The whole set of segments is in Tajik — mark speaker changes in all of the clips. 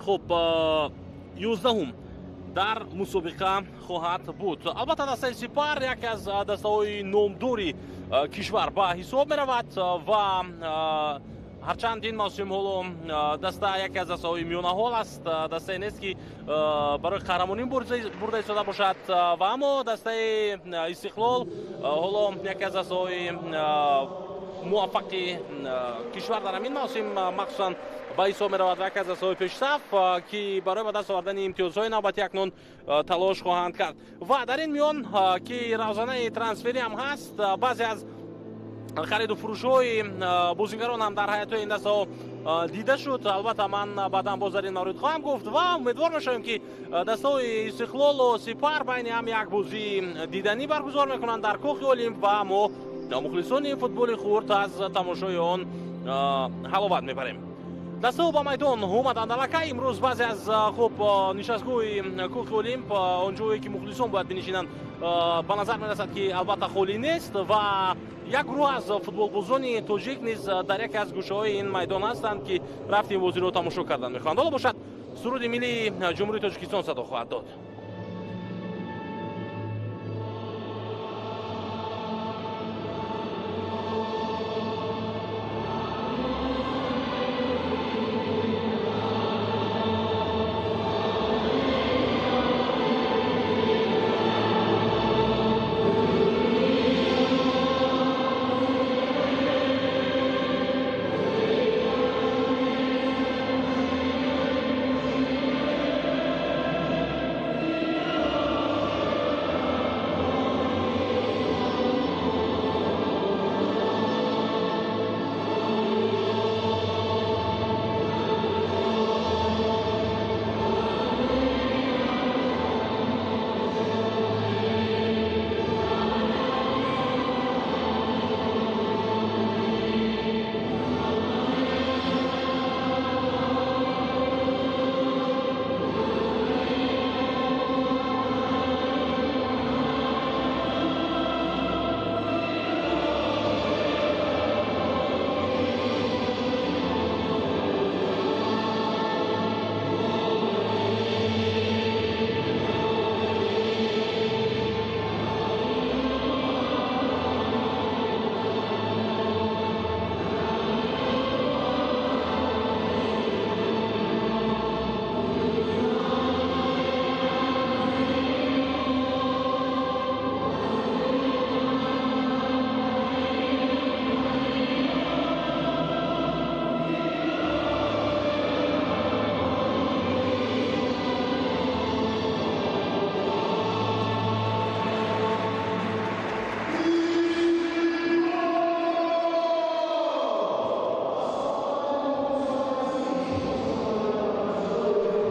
Speaker 1: Хуб, 11-ум дар мусобиқа хоҳад буд. Албатта, дастаи Сипар яке аз дастаҳои номдори кишвар ба ҳисоб меравад ва ҳарчанд ин мавсим ҳоло даста яке аз дастаҳои миёнаҳол аст, дастае нест, ки барои қаҳрамонӣ бурда истода бошад, ва аммо дастаи Истиқлол ҳоло яке аз дастаҳои муваффақи кишвар дар ҳамин мавсим махсусан ба ҳисоб меравад ва яке аз дастаҳои пешсаф, ки барои ба даст овардани имтиёзҳои навбатӣ акнун талош хоҳанд кард. Ва дар ин миён, ки равзанаи трансферӣ ҳам ҳаст, баъзе аз хариду фурӯшҳои бозингарон ҳам дар ҳайатҳои ин дастаҳо дида шуд. Албатта, ман баъдан боз дар ин маврид хоҳам гуфт ва умедвор мешавем, ки дастаҳои Истиқлолу Сипар байни ҳам як бозии диданӣ баргузор мекунанд дар Кохи Олимп ва мо, мухлисони футболи хурд, аз тамошои он ҳаловат мебарем. Дастаҳо ба майдон омаданд. Аллакай имрӯз баъзе аз, хуб, нишастгоҳи Кохи Олимп, он ҷое ки мухлисон бояд бинишинанд, ба назар мерасад, ки албатта холӣ нест ва як гурӯҳ аз футболбозони тоҷик низ дар яке аз гӯшаҳои ин майдон ҳастанд, ки рафти ин бозиро тамошо кардан мехоҳанд. Ҳоло бошад, суруди миллии Ҷумҳурии Тоҷикистон садо хоҳад дод.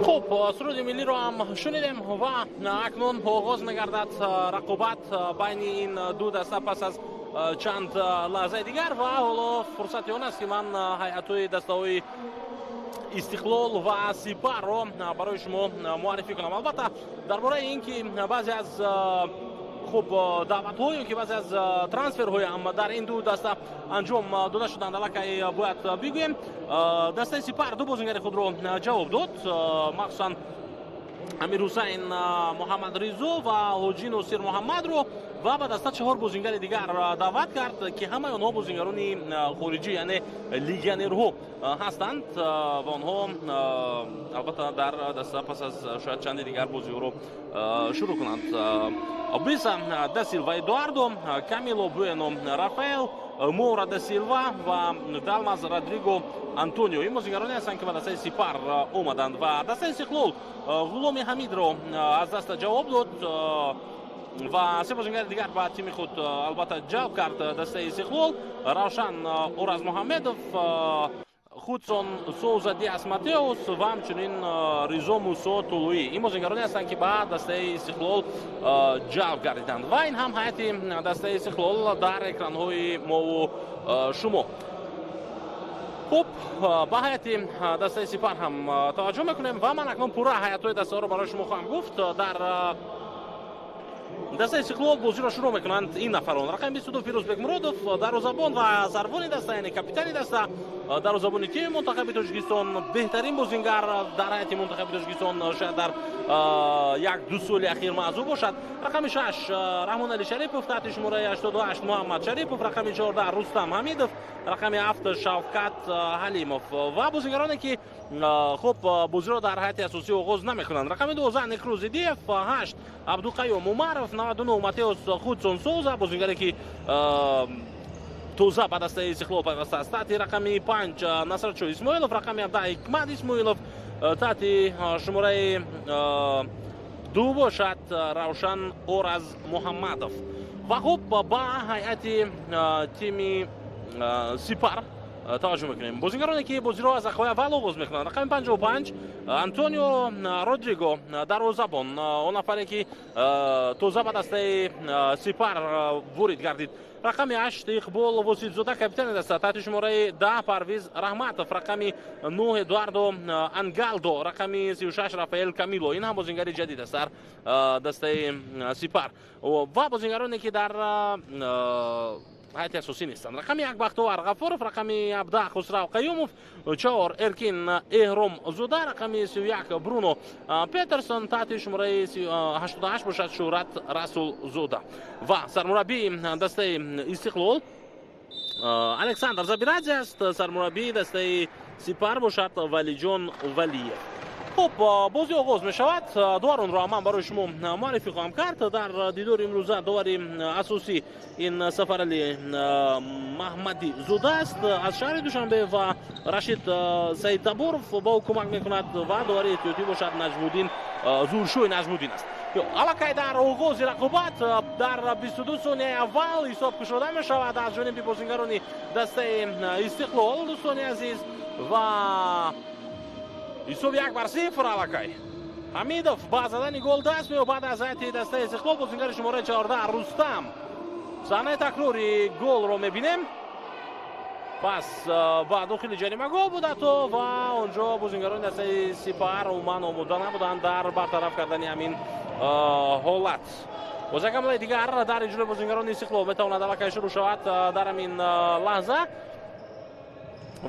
Speaker 1: Хуб, суруди миллиро ҳам шунидем ва акнун оғоз мегардад рақобат байни ин ду даста пас аз чанд лаҳзаи дигар. Ва ҳоло фурсати он аст, ки ман ҳайатҳои дастаҳои Истиқлол ва Сипарро барои шумо муаррифӣ кунам. Албатта, дар бораи ин ки баъзе аз, хуб, даъватҳое ки баъзе аз трансферҳои ҳам дар ин ду даста анҷом дода шуданд, аллакай бояд бигӯем. Дастаи Сипар ду бозингари худро ҷавоб дод, махсусан Амирҳусайн Муҳаммадризо ва Ҳоҷи Носир Муҳаммадро, ва ба даста чаҳор бозингари дигар даъват кард, ки ҳамаи онҳо бозингарони хориҷӣ, яъне легионерҳо ҳастанд, ва онҳо албатта дар даста пас аз шояд чанде дигар бозиҳоро шурӯъ кунанд. Биса да Силва Эдуардо, Камило Буэно Рафаэл, Моура да Силва ва Далмаз Родриго Антонио — ин бозингароне ҳастанд, ки ба дастаи Сипар омаданд. Ва дастаи Истиқлол Ғуломи Ҳамидро аз даста ҷавоб дод ва се бозингари дигар ба тими худ албатта ҷалб кард дастаи Истиқлол: Равшан Оразмуҳаммедов, Худсон Соуза Диас Матеус ва ҳамчунин Ризо Мусо Тулуӣ. Ин бозингароне ҳастанд, ки ба дастаи Истиқлол ҷалб гардиданд. Ва ин ҳам ҳайати дастаи Истиқлол дар экранҳои мову шумо. Хуб, ба ҳайати дастаи Сипар ҳам таваҷҷӯҳ мекунем ва ман акнун пурра ҳайатҳои дастаҳоро барои шумо хоҳам гуфт. Дар дастаи Истиқлол бозиро шурӯъ мекунанд ин нафарон: рақами 22 Фирӯз Бекмуродов, дарвозабон ва зарбони даста, яъне капитани даста. дарвозабони тими мунтахаби Тоҷикистон, беҳтарин бозингар дар ҳайати мунтахаби Тоҷикистон шояд дар 1-2 соли ахир маъзур бошад. Рақами 6 Раҳмонали Шарипов, таҳти шумораи 88 Муҳаммад Шарипов, рақами 14 Рустам Ҳамидов, рақами 7 Шавкат Ҳалимов ва бозингароне ки хуб бозиро дар ҳайати асосӣ оғоз намекунанд. Рақами 12 Некруз Идиев, 8 Абдуқаюм Умаров, 99 Матеус Худсон Соза, бозингаре ки тоза ба дастаи Истиқлол пайваста аст. Таҳти рақами 5 Насратшо Исмоилов, рақами 17 Ҳикмат Исмоилов, таҳти шумораи 2 бошад Равшан Ораз Муҳаммадов. Ва хуб ба ҳайати тими Сипар таваҷҷӯҳ мекунем. Бозингароне ки бозиро аз дақиқаҳои аввал оғоз мекунанд. Рақами 55 Антонио Родриго, дарвозабон, он нафаре ки тоза ба дастаи Сипар ворид гардид. Рақами 8 Иқбол Воситзода, капитани даста, таҳти шумораи 10 Парвиз Раҳматов, рақами 9 Эдуардо Ангалдо, рақами 36 Рафаэл Камило. Ин ҳам бозингари ҷадид аст дар дастаи Сипар. Ва бозингароне ки дар ҳайати асосӣ нестанд. Рақами 1 Бахтовар Ғафуров, рақами 17 Хусрав Қаюмов, 4 Эркин Эҳромзода, рақами 31 Бруно Петерсон, таҳти шумораи 88 бошад Шӯҳрат Расулзода. Ва сармураббии дастаи Истиқлол Александр Забирадзе аст, сармураббии дастаи Сипар бошад Валиҷон Валиев. Хуб, бозӣ оғоз мешавад. Доваронро ман барои шумо муаррифӣ хоҳам кард. Дар дидори имрӯза довари асосӣ ин Сафарали Маҳмадизода аст аз шаҳри Душанбе ва Рашид Саидтаборов ба ӯ кӯмак мекунад ва довари эҳтиётӣ бошад Наҷмуддин Зуршӯи Наҷмуддин аст. Аллакай дар оғози рақобат дар 22 сонияи аввал ҳисоб кушода мешавад аз ҷониби бозингарони дастаи Истиқлол, дӯстони азиз, ва ҳисоб 1-0 аллакай. Ҳамидов ба задани гол даст меёбад аз ҳайати дастаи Истиқлол, бозингари шумораи 14 Рустам. Саҳнаи такрори голро мебинем. Пас ба дохили ҷаримагоҳ буд ҳатто ва онҷо бозингарони дастаи Сипар умуман омода набуданд дар бартараф кардани ҳамин ҳолат. Боз як ҳамлаи дигар дар иҷрои бозингарони Истиқлол метавонад аллакай шурӯъ шавад дар ҳамин лаҳза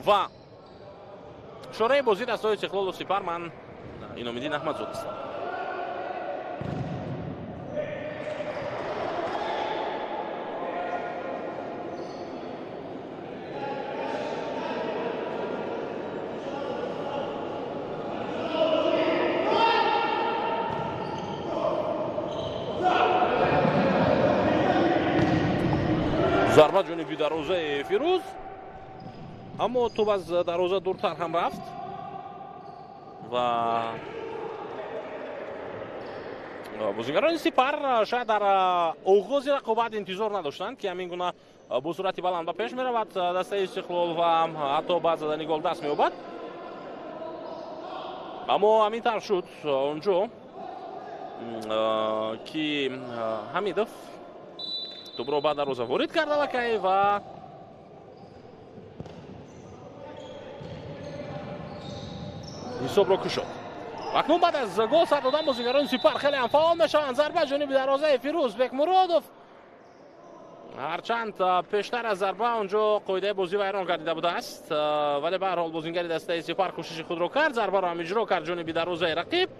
Speaker 1: ва шораи бозӣ дастаҳои Истиқлолу Сипар. Ман Иномиддин Аҳмадзод ҳастам. Зарба ҷониби дарвозаи Фирӯз, аммо тӯб аз дарвоза дуртар ҳам рафт ва бозингарони Сипар шояд дар оғози рақобат интизор надоштанд ки ҳамин гуна бо суръати баланд ба пеш меравад дастаи Истиқлол ва ҳатто ба задани гол даст меёбад. Аммо ҳамин тавр шуд онҷо ки Ҳамидов тӯбро ба дарвоза ворид кард аллакай ва ҳисобро кушод. Акнун баъд аз гол сар додан бозингарони Сипар хеле ҳам фаъол мешаванд. Зарба ҷониби дарвозаи Фирӯз Бекмуродов. Ҳарчанд пештар аз зарба онҷо қоидаи бозӣ вайрон гардида будааст, вале ба ҳар ҳол бозингари дастаи Сипар кӯшиши худро кард, зарбаро ҳам иҷро кард ҷониби дарвозаи рақиб.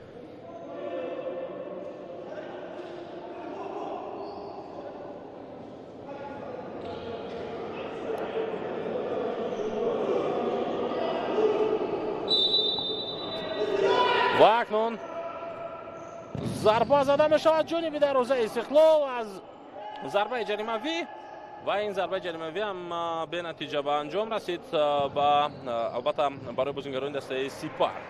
Speaker 1: Ва акнун зарба зада мешавад ҷониби дарвозаи Истиқлол аз зарбаи ҷаримавӣ ва ин зарбаи ҷаримавӣ ҳам бенатиҷа ба анҷом расид, ба албатта барои бозингарони дастаи Сипар.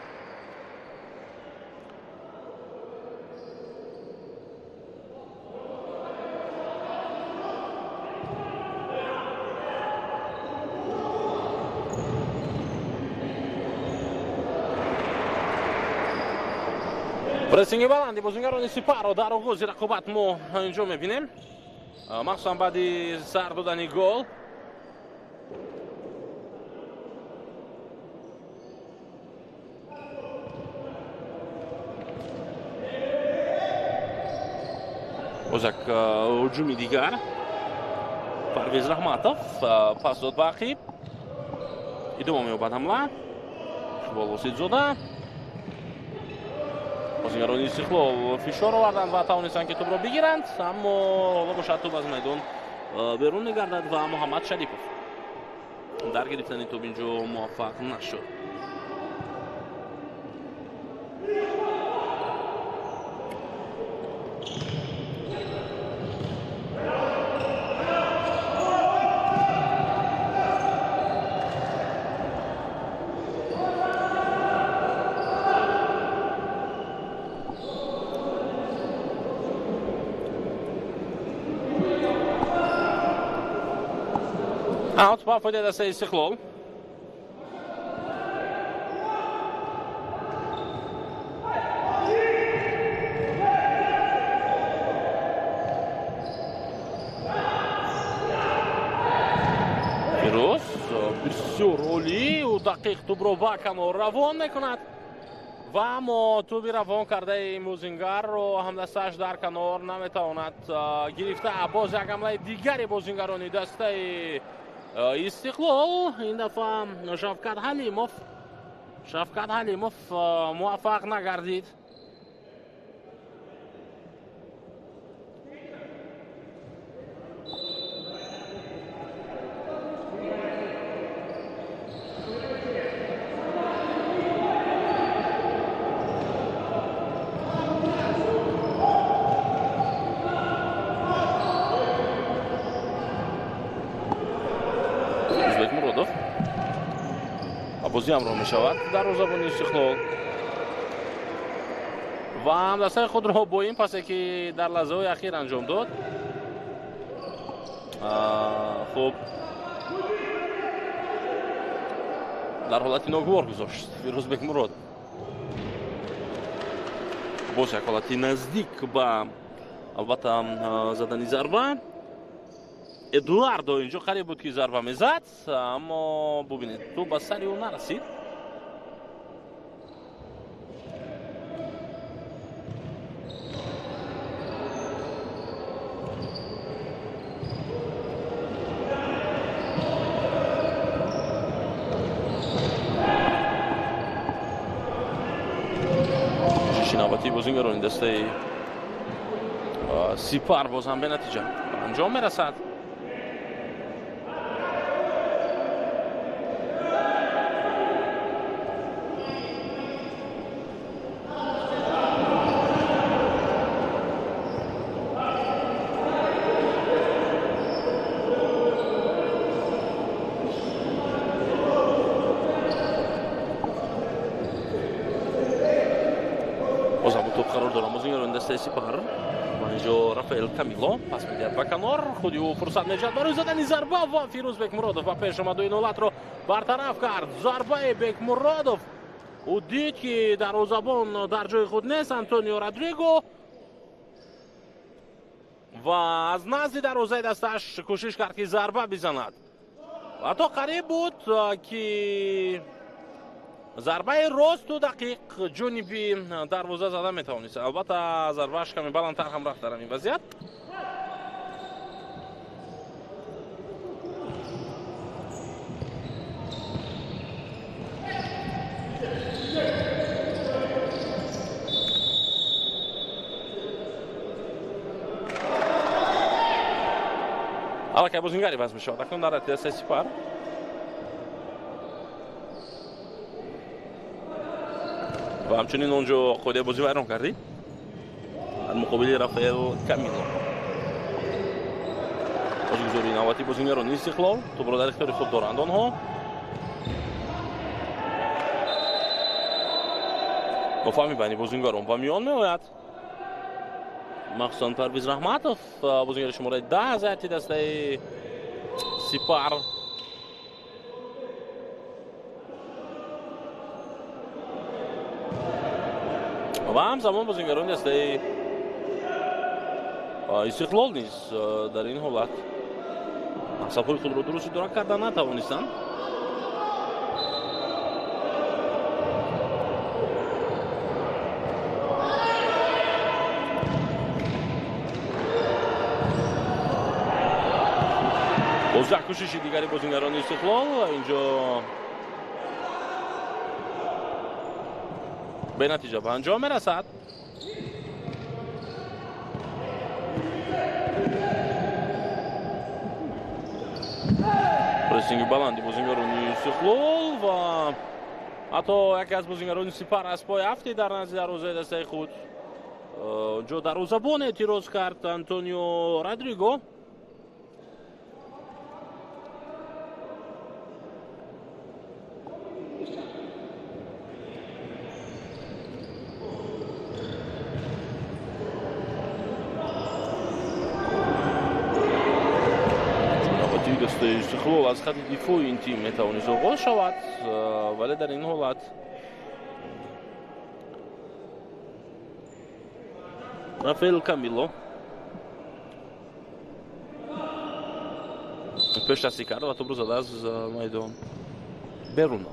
Speaker 1: Прессинги баланди бозингарони Сипарро дар оғози рақобат мо инҷо мебинем, махсусан баъди сар додани гол. Боз як ҳуҷуми дигар. Парвиз Раҳматов пас дод ба ақиб. Идома меёбад ҳамла. Иқбол Воситзода. Бозигарони Истиқлол фишор оварданд ва тавонистанд, ки тӯбро бигиранд, аммо ҳоло бошад, тӯб аз майдон берун мегардад ва Муҳаммад Шарипов дар гирифтани тӯб инҷо муваффақ нашуд. Аут ба фоидаи дастаи Истиқлол. Фирӯз бисёр олию дақиқ тӯбро ба канор равон мекунад ва аммо тӯби равон кардаи бозингарро ҳамдастааш дар канор наметавонад гирифта. Боз як ҳамлаи дигари бозингарони дастаи Истиқлол. Ин дафъа Шавкат Ҳалимов муваффақ нагардид. Муродов, бозӣ ҳамроҳ мешавад дарвозабони Истиқлол ва ҳамдастаи худро бо ин пасе, ки дар лаҳзаҳои ахир анҷом дод, хуб, дар ҳолати ногувор гузошт Фирӯзбек Муродов. Боз як ҳолати наздик ба, албатта, задани зарба. Эдуардо инҷо қариб буд, ки зарба мезад, аммо бубинед, тӯб ба сари ӯ нарасид. Кӯшиши навбатии бозингарони дастаи Сипар боз ҳам бенатиҷа анҷом мерасад. Боз ҳам тӯб қарор дорам бозингарони дастаи Сипар ва инҷо Рафаэл Камило пас медиҳад ба канор. Худи ӯ фурсат меҷад барои задани зарба ва Фирӯз Бекмуродов ба пеш омаду ин ҳолатро бартараф кард. Зарбаи Бекмуродов, ӯ дид, ки дарвозабон дар ҷои худ нест, Антонио Родриго, ва аз назди дарвозаи дастааш кӯшиш кард, ки зарба бизанад. Ҳатто қариб буд, ки зарбаи росту дақиқ ҷониби дарвоза зада метавонист. Албатта, зарбааш каме баландтар ҳам рафт дар ҳамин вазъият. Аллакай бозингари ваз мешавад акнун дар дастаи Сипар ва ҳамчунин он ҷо қоидаи бозӣ вайрон кардӣ дар муқобили Рафаэл Камило. Бозигузории навбатии бозингарони Истиқлол, тӯбро дар ихтиёри худ доранд онҳо. Нофаҳмӣ байни бозингарон ба миён меояд, махсусан Парвиз Раҳматов, бозингари шумораи 10 аз ҳайати дастаи Сипар. Ва ҳамзамон бозингарони дастаи Истиқлол низ дар ин ҳолат мақсадҳои худро дуруст идора карда натавонистанд. Боз як кӯшиши дигари бозингарони Истиқлол. Инҷо Бенатиҷа ба анҷом мерасад. Прессинги баланди бозингарони Истиқлол ва ҳатто яке аз бозингарони Сипар аз пой афтид дар назди дарвозаи дастаи худ. Ҷо дарвозабон эътироз кард Антонио Родриго. Истиқлол аз хати дифои ин тим метавонист оғоз шавад, вале дар ин ҳолат Рафаэл Камило пешдастӣ кард ва тӯбро зада аз майдон берун.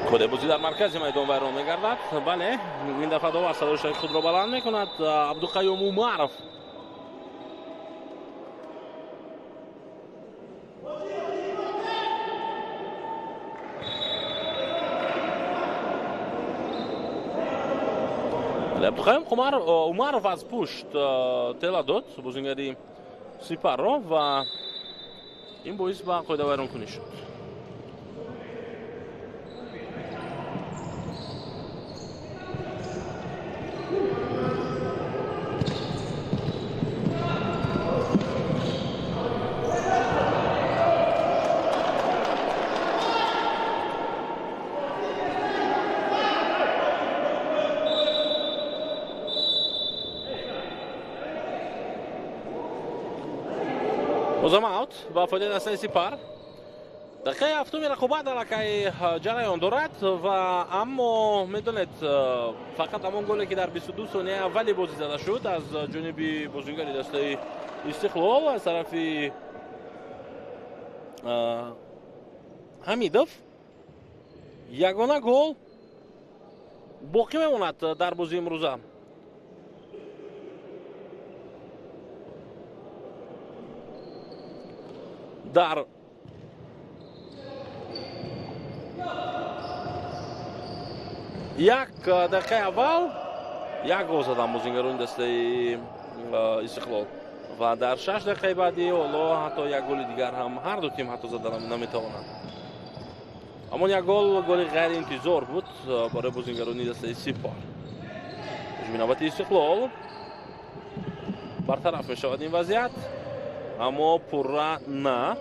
Speaker 1: Худи бозӣ дар маркази майдон вайрон мегардад. Бале, ин дафъа довар садои худро баланд мекунад. Абдуқаюм Умаров Абдуқаюм Умаров аз пушт тела дод бозингари Сипарро ва ин боис ба қоидавайронкунӣ шуд. Бозам аут ба фоидаи дастаи Сипар. Дақиқаи ҳафтуми рақобат аллакай ҷараён дорад ва аммо медонед, фақат ҳамон голе ки дар 22 сонияи аввали бозӣ зада шуд аз ҷониби бозингари дастаи Истиқлол аз тарафи Ҳамидов ягона гол боқӣ мемонад дар бозии имрӯза. Дар як дақиқаи аввал як гол заданд бозингарони дастаи Истиқлол ва дар 6 дақиқаи баъдӣ ҳоло ҳатто як голи дигар ҳам ҳар ду тим ҳатто зада наметавонанд. Амон як гол голи ғайриинтизор буд барои бозингарони дастаи Сипар. Ҳуҷуми навбати Истиқлол бартараф мешавад ин вазъият, аммо пурра на.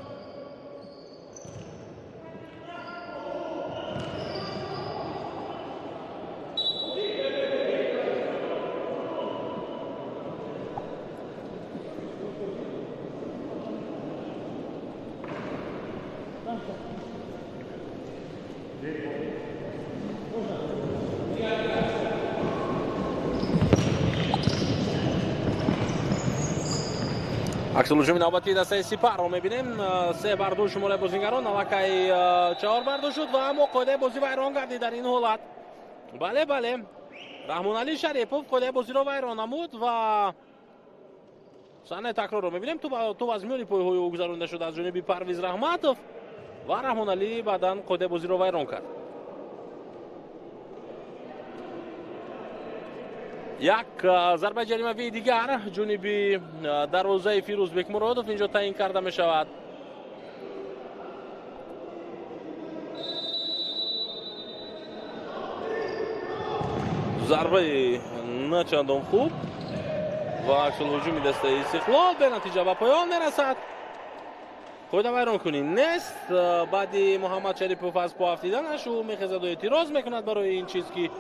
Speaker 1: Аксулҳуҷуми навбатии дастаи Сипарро мебинем. 3-2 шумораи бозингарон аллакай 4-2 шуд ва аммо қоидаи бозӣ вайрон гардид дар ин ҳолат. Бале, бале, Раҳмоналӣ Шарипов қоидаи бозиро вайрон намуд ва саҳнаи такрорро мебинем. Тӯб аз миёни пойҳои ӯ гузаронида шуд аз ҷониби Парвиз Раҳматов ва Раҳмоналӣ баъдан қоидаи бозиро вайрон кард. Як зарбаи ҷаримавии дигар ҷониби дарвозаи Фирӯз Бекмуродов инҷо таъин карда мешавад. Зарбаи на чандон хуб ва аксулҳуҷуми дастаи Истиқлол бенатиҷа ба поён мерасад. Қоида вайронкунӣ нест. Баъди Муҳаммад Шарипов аз по афтиданаш ӯ мехезаду эътироз мекунад барои ин чиз ки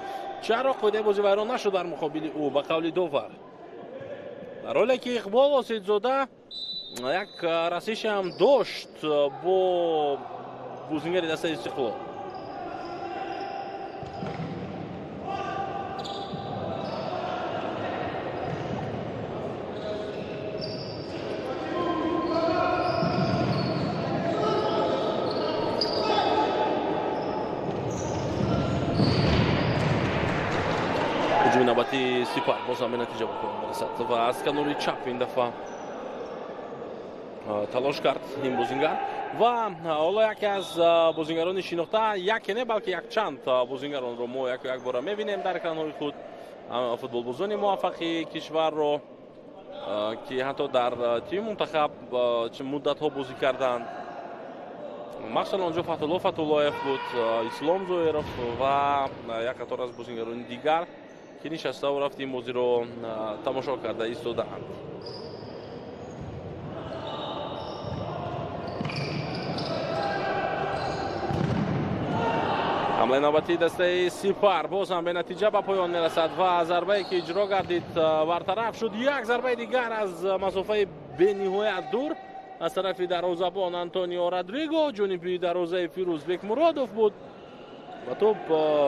Speaker 1: чаро қоидаи бозӣ вайрон нашуд дар муқобили ӯ ба қавли довар. Дар ҳоле ки Иқбол Осидзода як расише ҳам дошт бо бозингари дастаи Истиқлол. Ҳуҷуми навбати Сипар боз ҳам бенатиҷа ба поён мерасад ва аз канори чап ин дафъа Талош кард ин бозингар ва ҳоло яке аз бозингарони шинохта, яке не, балки якчанд бозингаронро мо яку як бора мебинем дар экранҳои худ. Футболбозони муваффақи кишварро, ки ҳатто дар тими мунтахаб муддатҳо бозӣ карданд. Махсусан онҷо Фатулло Фатуллоев буд, Ислом Зоиров ва як қатор аз бозингарони дигар, ки нишаставу рафти ин бозиро тамошо карда истодаанд. Ҳамлаи навбатии дастаи Сипар боз ҳам бенатиҷа ба поён мерасад ва зарбае ки иҷро гардид бартараф шуд. Як зарбаи дигар аз масофаи бениҳоят дур аз тарафи дарвозабон Антонио Родриго ҷониби дарвозаи Фирӯз Бекмуродов буд ва тӯб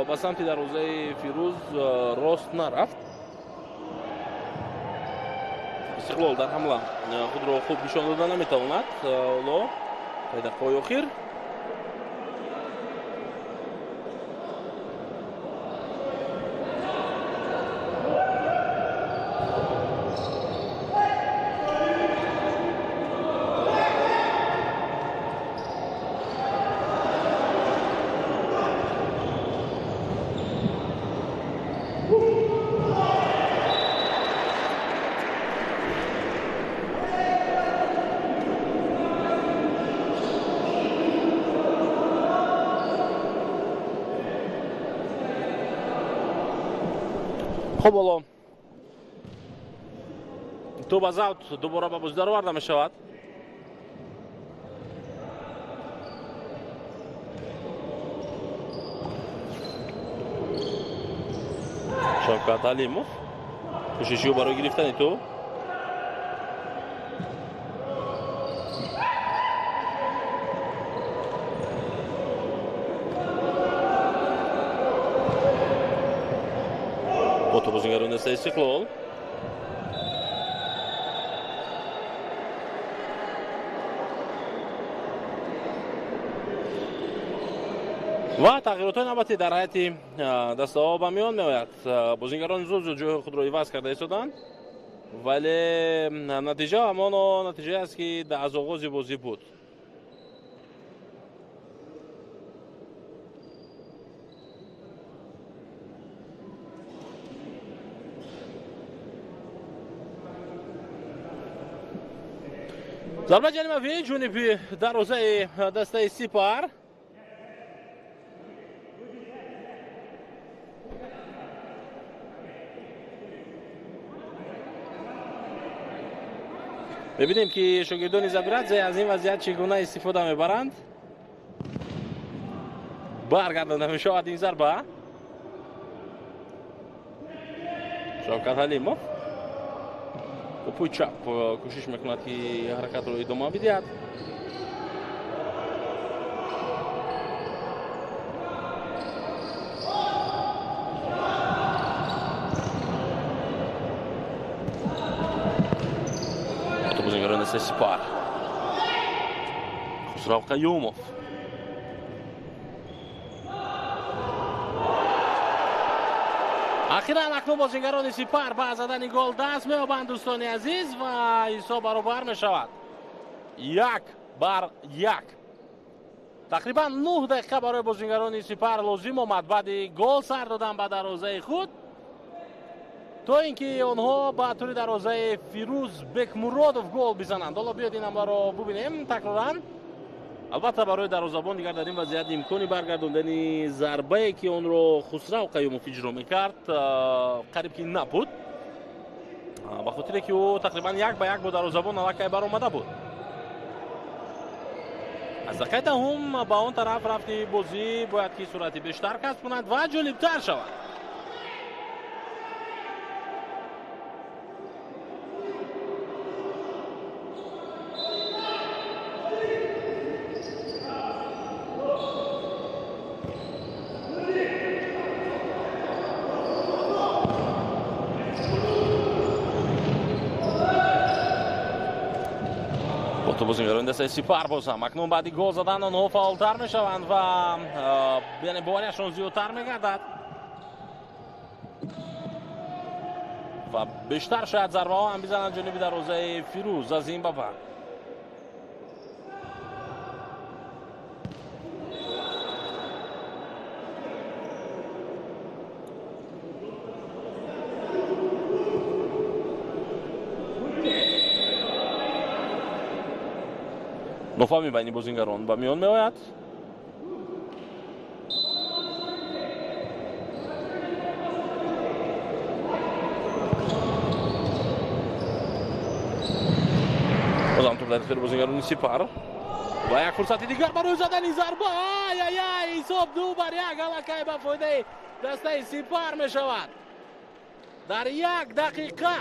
Speaker 1: ба самти дарвозаи Фирӯз рост нарафт. Истиқлол дар ҳамла худро хуб нишон дода наметавонад. Ҳоло дақиқаҳои охир хуб, ҳоло тӯб аз аут дубора ба бозӣ дароварда мешавад. Шавкат Алимов кӯшиши ӯ барои гирифтани тӯб. Бозингарони дастаи Истиқлол ва тағйиротҳои навбатӣ дар ҳайати дастаҳо ба миён меояд. Бозингарон зуд зуд ҷои худро иваз карда истоданд, вале натиҷа ҳамоно натиҷае аст, ки аз оғози бозӣ буд. Зарба ҷаримавӣ ҷониби дарвозаи дастаи Сипар. Мебинем, ки шогирдони Забирадзе аз ин вазъият чӣ гуна истифода мебаранд. Баргардонда мешавад ин зарба. Шавкат Ҳалимов пӯи чап кӯшиш мекунад, ки ҳаракатро идома бидиҳад. Бозингарони дастаи Сипар. Хусрав Қаюмов. Ахиран акнун бозингарони Сипар ба задани гол даст меёбанд, дӯстони азиз, ва ҳисоб баробар мешавад 1-1. Тақрибан 9 дақиқа барои бозингарони Сипар лозим омад баъди гол сар додан ба дарвозаи худ, то ин ки онҳо ба тури дарвозаи Фирӯз Бекмуродов гол бизананд. Ҳоло биёед ин ҳамларо бубинем такроран. Албатта барои дарвозабон дигар дар ин вазъият имкони баргардондани зарбае, ки онро Хусрав Қаюмов иҷро мекард, қариб ки набуд, ба хотире ки ӯ тақрибан 1-1 бо дарвозабон аллакай баромада буд. Аз дақиқаи даҳум ба он тараф рафти бозӣ бояд ки суръати бештар касб кунад ва ҷолибтар шавад. Бозингарони дастаи Сипар боз ҳам акнун баъди гол задан онҳо фаъолтар мешаванд ва яъне боварияшон зиёдтар мегардад ва бештар шояд зарбаҳо ҳам бизананд ҷониби дарвозаи Фирӯз аз ин ба баъд. Нофаҳмӣ байни бозингарон ба миён меояд. Бозам туп дар ихтиёри бозингарони Сипар ва як фурсати дигар барои задани зарба. Ай-ай-ай, ҳисоб 2-1 аллакай ба фоидаи дастаи Сипар мешавад. Дар як дақиқа,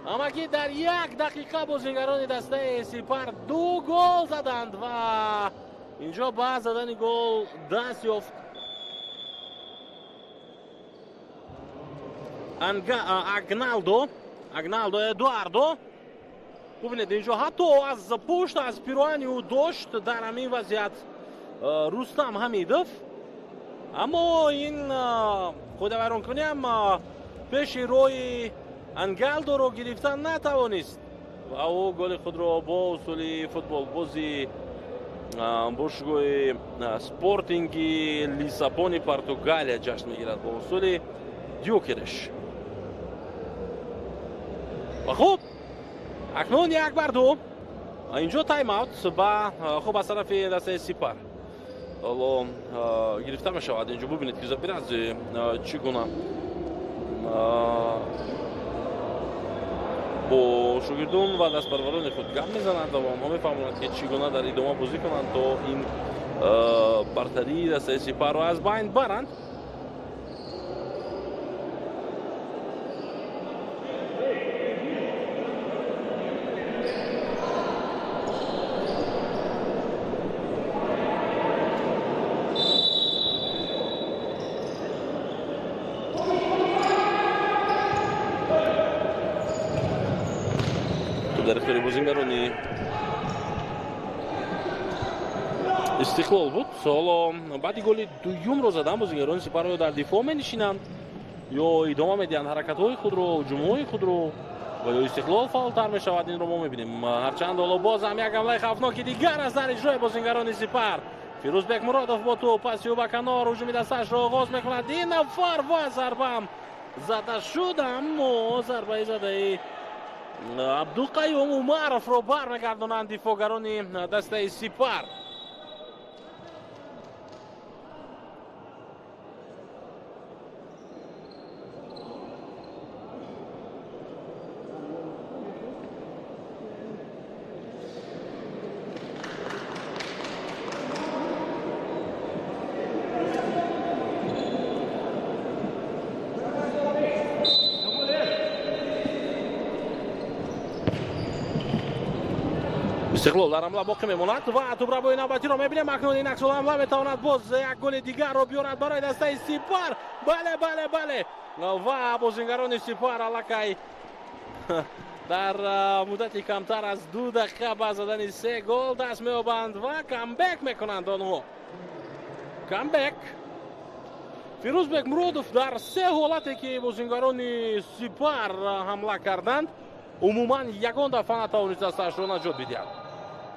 Speaker 1: ҳамагӣ дар як дақиқа бозингарони дастаи Сипар 2 гол заданд ва инҷо ба задани гол даст ёфт Агналдо Эдуардо. Бубинед, инҷо ҳатто аз пушт, аз пироани ӯ дошт дар ҳамин вазъият Рустам Ҳамидов, аммо ин қоидавайронкунӣ ҳам пеши роҳи Ангалдоро гирифтан натавонист ва ӯ голи худро бо усули футболбози бошгоҳи Спортинги Лиссабони Португалия ҷашн мегирад бо усули Дюкереш. Ва хуб, акнун 1-2. Инҷо тайм-аут ба хуб аз тарафи дастаи Сипар ҳоло гирифта мешавад. Инҷо бубинед, ки Забиразе чӣ гуна бо шогирдон ва дастпарварони худ гап мезананд ва онҳо мефаҳмонанд, ки чӣ гуна дар идома бозӣ кунанд, то ин бартарии дастаи Сипарро аз байн баранд. Дар ихтиёри бозингарони Истиқлол буд. Ҳоло баъди голи дуюмро задан бозингарони Сипарро дар дифоъ менишинанд ё идома медиҳанд ҳаракатҳои худро, ҳуҷумҳои худро ва ё Истиқлол фаъолтар мешавад, инро мо мебинем. Ҳарчанд ҳоло боз ҳам як ҳамлаи хавфноки дигар аст дар иҷрои бозингарони Сипар. Фирӯзбек Муродов бо тӯб паси ӯ ба канор ҳуҷуми дастаашро оғоз мекунад. Ин нафар ва зарбаам зада шуд, аммо зарбаи задаи Абдуқаюм Умаровро бармегардонанд дифоъгарони дастаи Сипар. Истиқлол дар ҳамла боқӣ мемонад ва тӯбрабои навбатиро мебинем. Акнун ин аксул ҳамла метавонад боз як голи дигарро биёрад барои дастаи Сипар. Бале, бале, бале. Ва бозингарони Сипар аллакай дар муддати камтар аз 2 дақиқа ба задани 3 гол даст меёбанд ва камбек мекунанд онҳо. Камбек. Фирӯзбек Муродов дар 3 ҳолате ки бозингарони Сипар ҳамла карданд, умуман ягон дафъа натавонист дастаашро наҷот бидиҳад.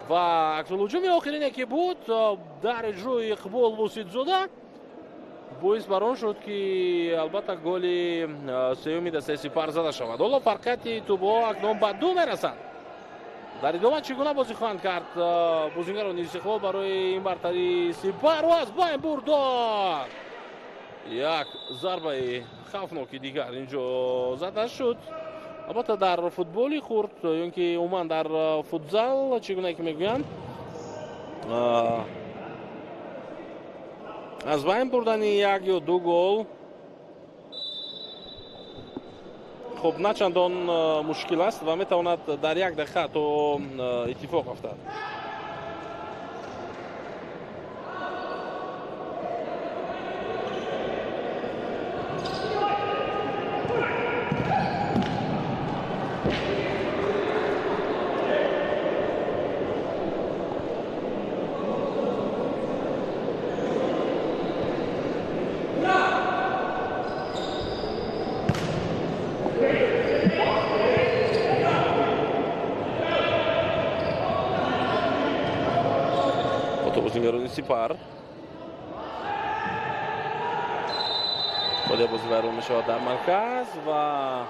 Speaker 1: Ва аксулҳуҷуми охирине ки буд дар иҷрои Иқбол Вусидзода боис бар он шуд, ки албатта голи сеюми дастаи Сипар зада шавад. Ҳоло фарқияти тӯбҳо акнун ба 2 мерасанд. Дар идома чӣ гуна бозӣ хоҳанд кард бозингарони Истиқлол барои ин бартарии Сипарро аз байн бурдод? Як зарбаи хавфноки дигар инҷо зада шуд. Албатта дар футболи хурд ё ин ки умуман дар футзал, чӣ гуна ки мегӯянд, аз байн бурдани 1 ё 2 гол хуб на чандон мушкил аст ва метавонад дар як дақиқа то иттифоқ афтад. Бозингарони Сипар худи бозӣ вайрон мешавад дар марказ ва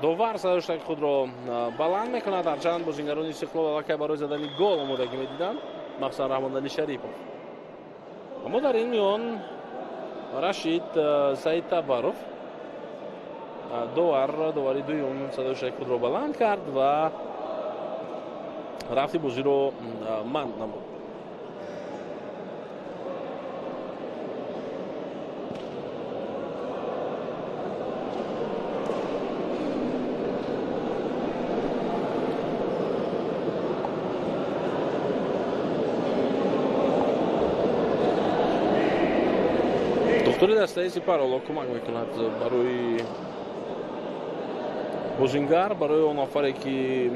Speaker 1: Довар садоштаки худро баланд мекунад, ҳарчанд бозингарони Истиқлол аллакай барои задани гол омодагӣ медиданд, махсусан Раҳмонали Шарипов. Аммо дар ин миён Рашид Саидтабаров довари дуюм садоштаки худро баланд кард ва рафти бозиро манъ намуд. Духтури дастаи Сипар ҳоло кӯмак мекунад барои бозингар, барои он нафаре ки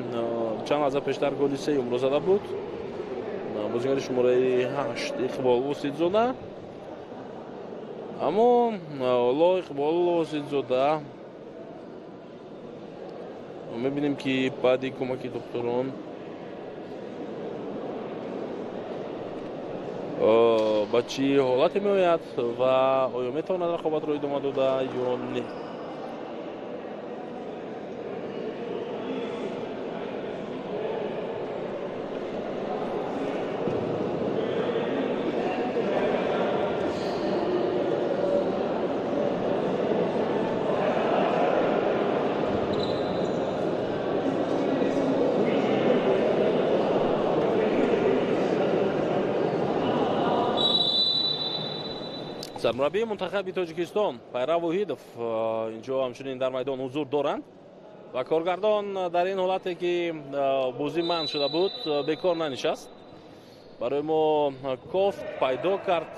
Speaker 1: чанд лаҳза пештар голи сеюмро зада буд, бозингари шумораи 8 Иқбол Воситзода. Аммо ҳоло Иқбол Воситзода мебинем ки баъди кӯмаки духтурон ба чӣ ҳолате меояд ва оё метавонад рақобатро идома дода ё не. Сармураббии мунтахаби Тоҷикистон Пайрав Воҳидов инҷо ҳамчунин дар майдон ҳузур доранд ва коргардон дар ин ҳолате ки бозӣ манъ шуда буд бекор нанишаст. Барои мо кофт пайдо кард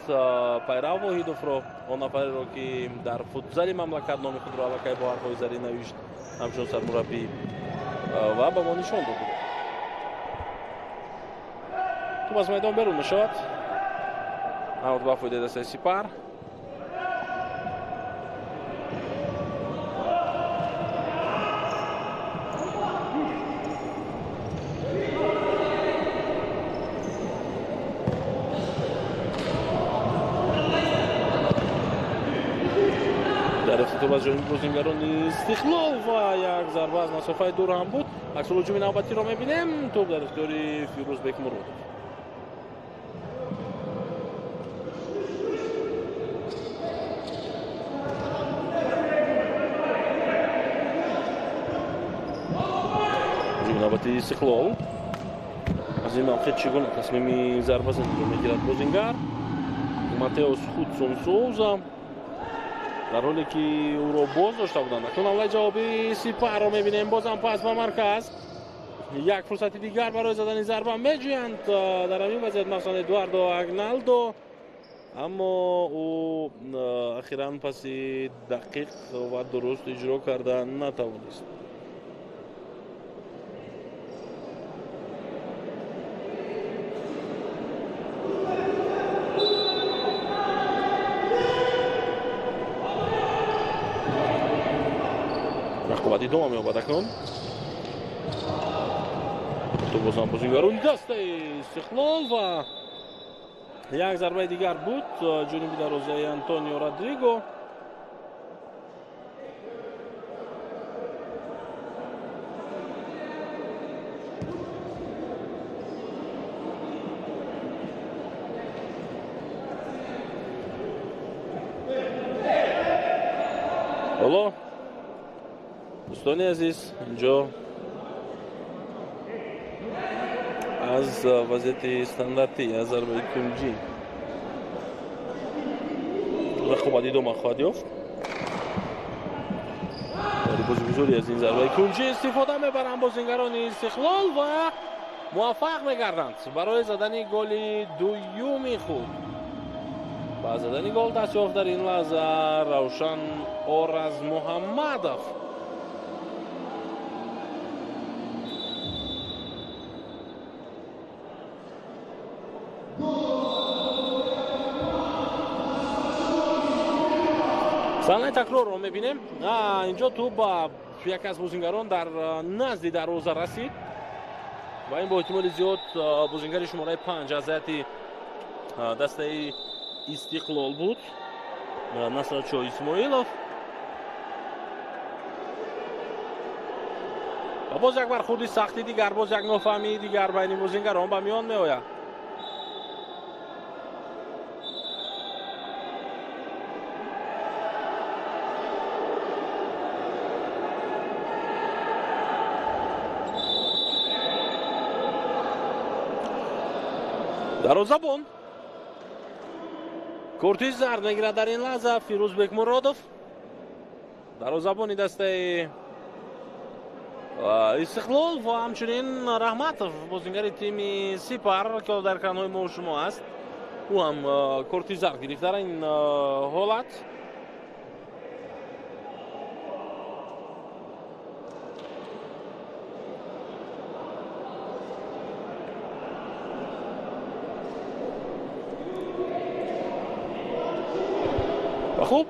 Speaker 1: Пайрав Воҳидовро, он нафареро ки дар футзали мамлакат номи худро аллакай бо ҳарфҳои зарӣ навишт ҳамчун сармураббӣ ва ба мо нишон дод. Тӯп аз майдон берун мешавад. Аут ба фоидаи дастаи Сипар. Аз ҷониби бозингарони Истиқлол ва як зарба аз масофаи дур ҳам буд. Аксул ҳуҷуми навбатиро мебинем. Тӯп дар ихтиёри Фирӯз Бекмуродов. Ҳуҷуми навбатии Истиқлол. Аз ин мавқеъ чӣ гуна тасмими зарбазаниро мегирад бозингар? Матеус Худсон Соуза дар ҳоле ки ӯро боз дошта буданд. Акнун ҳамлаи ҷавобии Сипарро мебинем. Бозам пас ба марказ. Як фурсати дигар барои задани зарба меҷӯянд. Дар ҳамин вазъият махсусан Эдуардо Агналдо, аммо ӯ ахиран паси дақиқ ва дуруст иҷро карда натавонист. Рақобат идома меёбад акнун. Тӯп бозам бозингарони дастаи Истиқлол ва як зарбаи дигар буд ҷониби дарвозаи Антонио Родриго. Ҳоло дӯстони азиз, инҷо аз вазъияти стандартӣ аз зарбаи кунҷӣ рақобат идома хоҳад ёфт. Барои бозигузорӣ аз ин зарбаи кунҷӣ истифода мебаранд бозингарони Истиқлол ва муваффақ мегарданд барои задани голи дуюми худ. Ба задани гол даст ёфт дар ин лаҳза Равшан Оразмуҳаммадов. Саҳнаи такрорро мебинем. Инҷо тӯп ба яке аз бозингарон дар назди дарвоза расид ва ин бо эҳтимоли зиёд бозингари шумораи 5 аз ҳайати дастаи Истиқлол буд, Насратшо Исмоилов. Ва боз як бархӯрди сахти дигар, боз як нофаҳмии дигар байни бозингарон ба миён меояд. Дарвозабон корти зард мегирад дар ин лаҳза Фирӯз Бекмуродов, дарвозабони дастаи Истиқлол ва ҳамчунин Раҳматов, бозингари тими Сипар, ки дар экранҳои мо шумо аст, ӯ ҳам корти зард гирифт дар ин ҳолат. Хуб,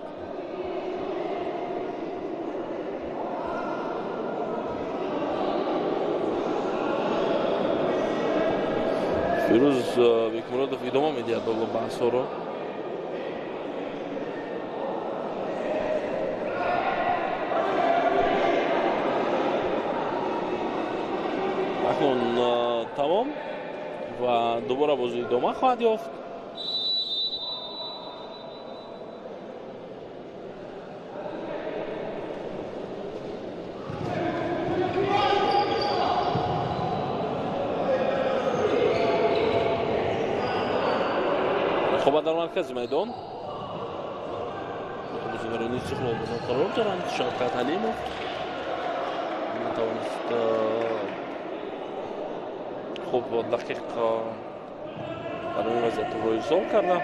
Speaker 1: Фирӯз Бекмуродов идома медиҳад боло баҳсҳоро. Акнун тамом ва дубора бозӣ идома хоҳад ёфт. Рақобат дар маркази майдон. Бозингарони Истиқлол бозон қарор доранд. Шавкат Ҳалимов натавонист хуб дақиқ дар ин вазъият тӯбро ирсол карда.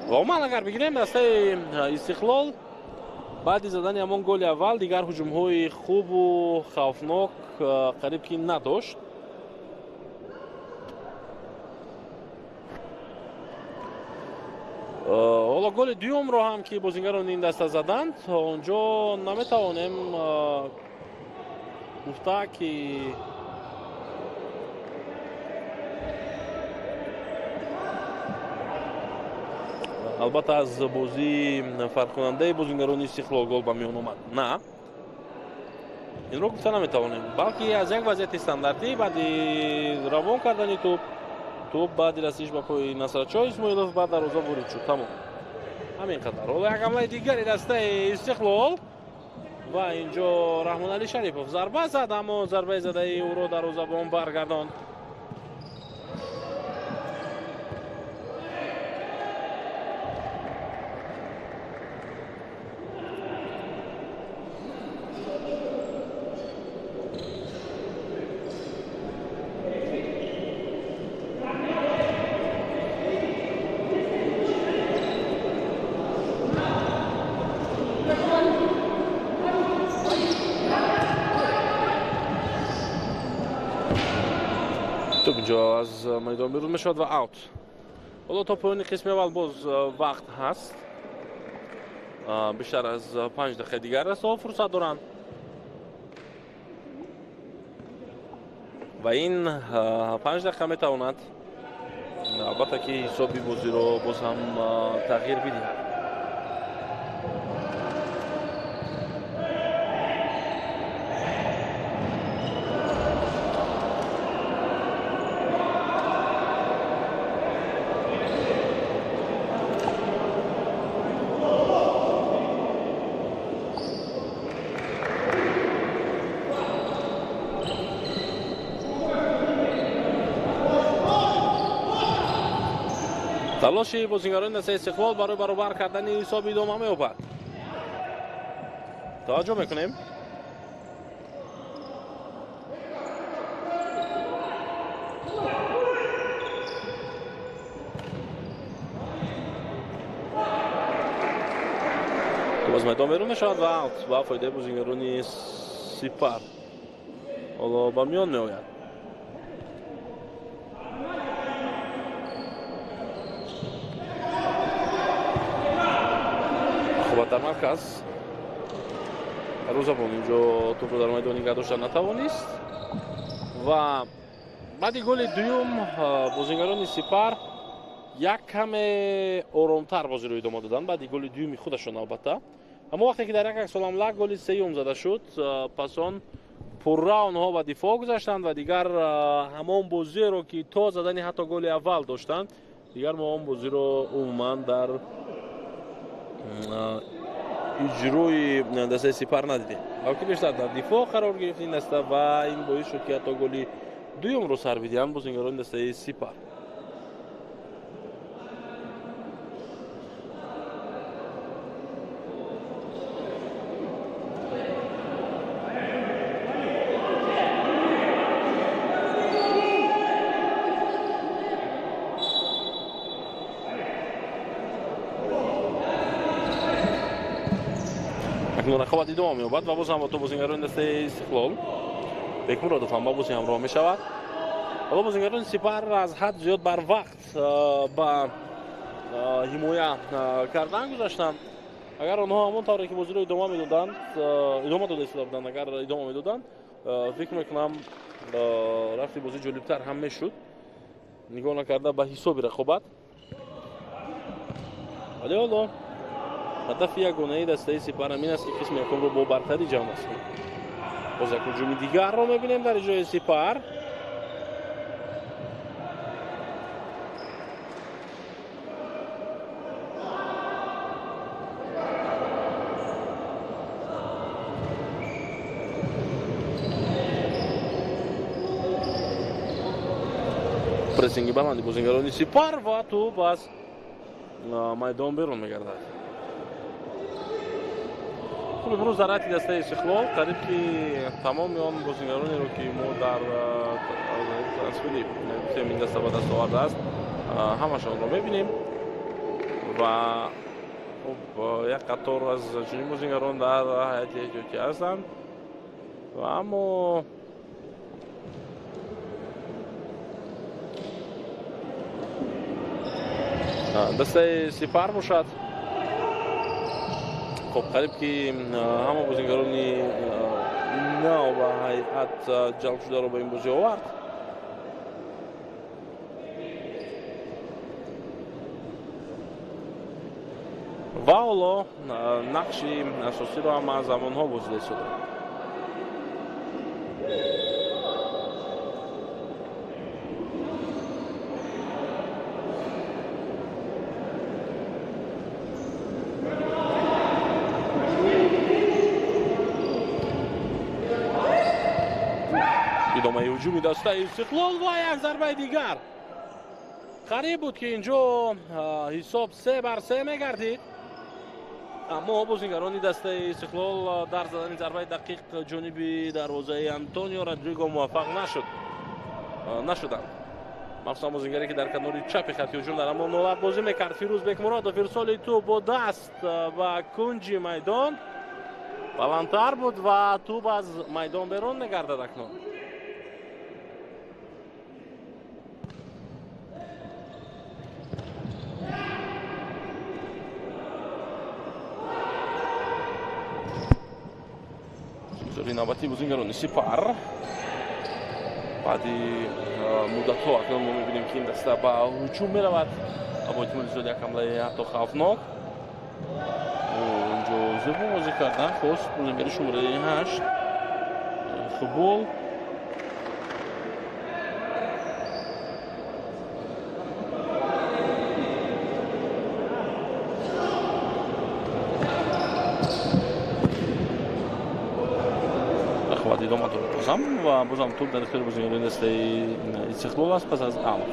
Speaker 1: Ва умуман агар бигирем, дастаи Истиқлол баъди задани ҳамон голи аввал дигар ҳуҷумҳои хубу хавфнок қариб ки надошт. Ҳоло голи дуюмро ҳам ки бозингарони ин даста заданд, онҷо наметавонем гуфта ки албатта аз бозии фарқкунандаи бозингарони Истиқлол гол ба миён омад. На, инро гуфта наметавонем, балки аз як вазъияти стандартӣ баъди равон кардани тӯб, тӯб баъди расиш ба пои Насратшоҳ Исмоилов ба дарвоза ворид шуд. Тамом, ҳамин қадар. Ҳоло як ҳамлаи дигари дастаи Истиқлол ва инҷо Раҳмоналӣ Шарипов зарба зад, аммо зарбаи задаи ӯро дарвозабон баргардонд. Тӯб инҷо аз майдон берун мешавад ва аут. Ҳоло то поёни қисми аввал боз вақт ҳаст, бештар аз 5 дақиқа дигар аст, фурсат доранд ва ин 5 дақиқа метавонад албатта ки ҳисоби бозиро боз ҳам тағйир бидиҳад. Талоши бозингарони дастаи Истиқлол барои баробар кардани ҳисоб идома меёбад. Таваҷҷӯҳ мекунем. Тӯб аз майдон берун мешавад ва аут ба фоидаи бозингарони Сипар ҳоло ба миён меояд. Дар марказ дарвозабон инҷо тӯбро дар майдон нигоҳ дошта натавонист ва баъди голи дуюм бозингарони Сипар як каме оромтар бозиро идома доданд. Баъди голи дуюми худашон албатта Аммо вақте ки дар як аксуламла голи сеюм зада шуд, пас он пурра онҳо ба дифоъ гузаштанд ва дигар ҳамон бозиеро, ки то задани ҳатто голи аввал доштанд, дигар мо он бозиро умуман дар иҷрои дастаи Сипар надидем, балки бештар дар дифоъ қарор гирифт ин даста ва ин боис шуд, ки ҳатто голи дуюмро сар бидиҳанд бозингарони дастаи Сипар. Рақобат идома меёбад ва боз ҳам то бозингарони дастаи Истиқлол. Бекмуродов ҳам ба бозӣ ҳамроҳ мешавад. Ҳоло бозингарони Сипар аз ҳад зиёд барвақт ба ҳимоя кардан гузаштанд. Агар онҳо ҳамон тавре ки бозиро идома медоданд, идома дода истода буданд, агар идома медоданд, фикр мекунам, рафти бозӣ ҷолибтар ҳам мешуд, нигоҳ накарда ба ҳисоби рақобат. Вале ҳоло ҳадафи ягонаи дастаи Сипар ҳамин аст, ки қисми якумро бо бартарӣ ҷамъбаст кунад. Боз як ҳуҷуми дигарро мебинем дар иҷрои Сипар. Прессинги баланди бозингарони Сипар ва тӯб аз майдон берун мегардад. Хуб, имрӯз дар ҳайати дастаи Истиқлол қариб ки тамоми он бозингаронеро, ки мо дар трансфери гуфтем, ин даста ба даст овардааст, ҳамашонро мебинем ва хуб, як қатор аз чунин бозингарон дар ҳайати эҳтиётӣ ҳастанд ва аммо дастаи Сипар бошад, хоб, қариб ки ҳама бозингарони нав ба ҳайат ҷалб шударо ба ин бозӣ овард. Ва ҳоло нақши асосиро ҳам аз амонҳо бозида истодаанд. Идомаи ҳуҷуми дастаи Истиқлол ва як зарбаи дигар. Қариб буд, ки инҷо ҳисоб 3-3 мегардид, аммо бозингарони дастаи Истиқлол дар задани зарбаи дақиқ ҷониби дарвозаи Антонио Родриго муваффақ нашуданд. Махсусан бозингаре, ки дар канори чапи хатти ҳуҷум дар ҳамон ҳолат бозӣ мекард, Фирӯз Бекмуродов. Ирсоли тӯб бо даст ба кунҷи майдон баландтар буд ва тӯб аз майдон берун мегардад акнун. Навбати бозингарони Сипар баъди муддатҳо акнун мо мебинем, ки ин даста ба ҳуҷум меравад ва бо эҳтимоли зиёд як ҳамлаи ҳатто хавфнок. Инҷо зебо бозӣ кардан хост бозингари шумораи 8 футбол. Идома дорад бозам ва бозам тӯб дар ихтиёри бозингарони дастаи Истиқлол аст пас аз аут.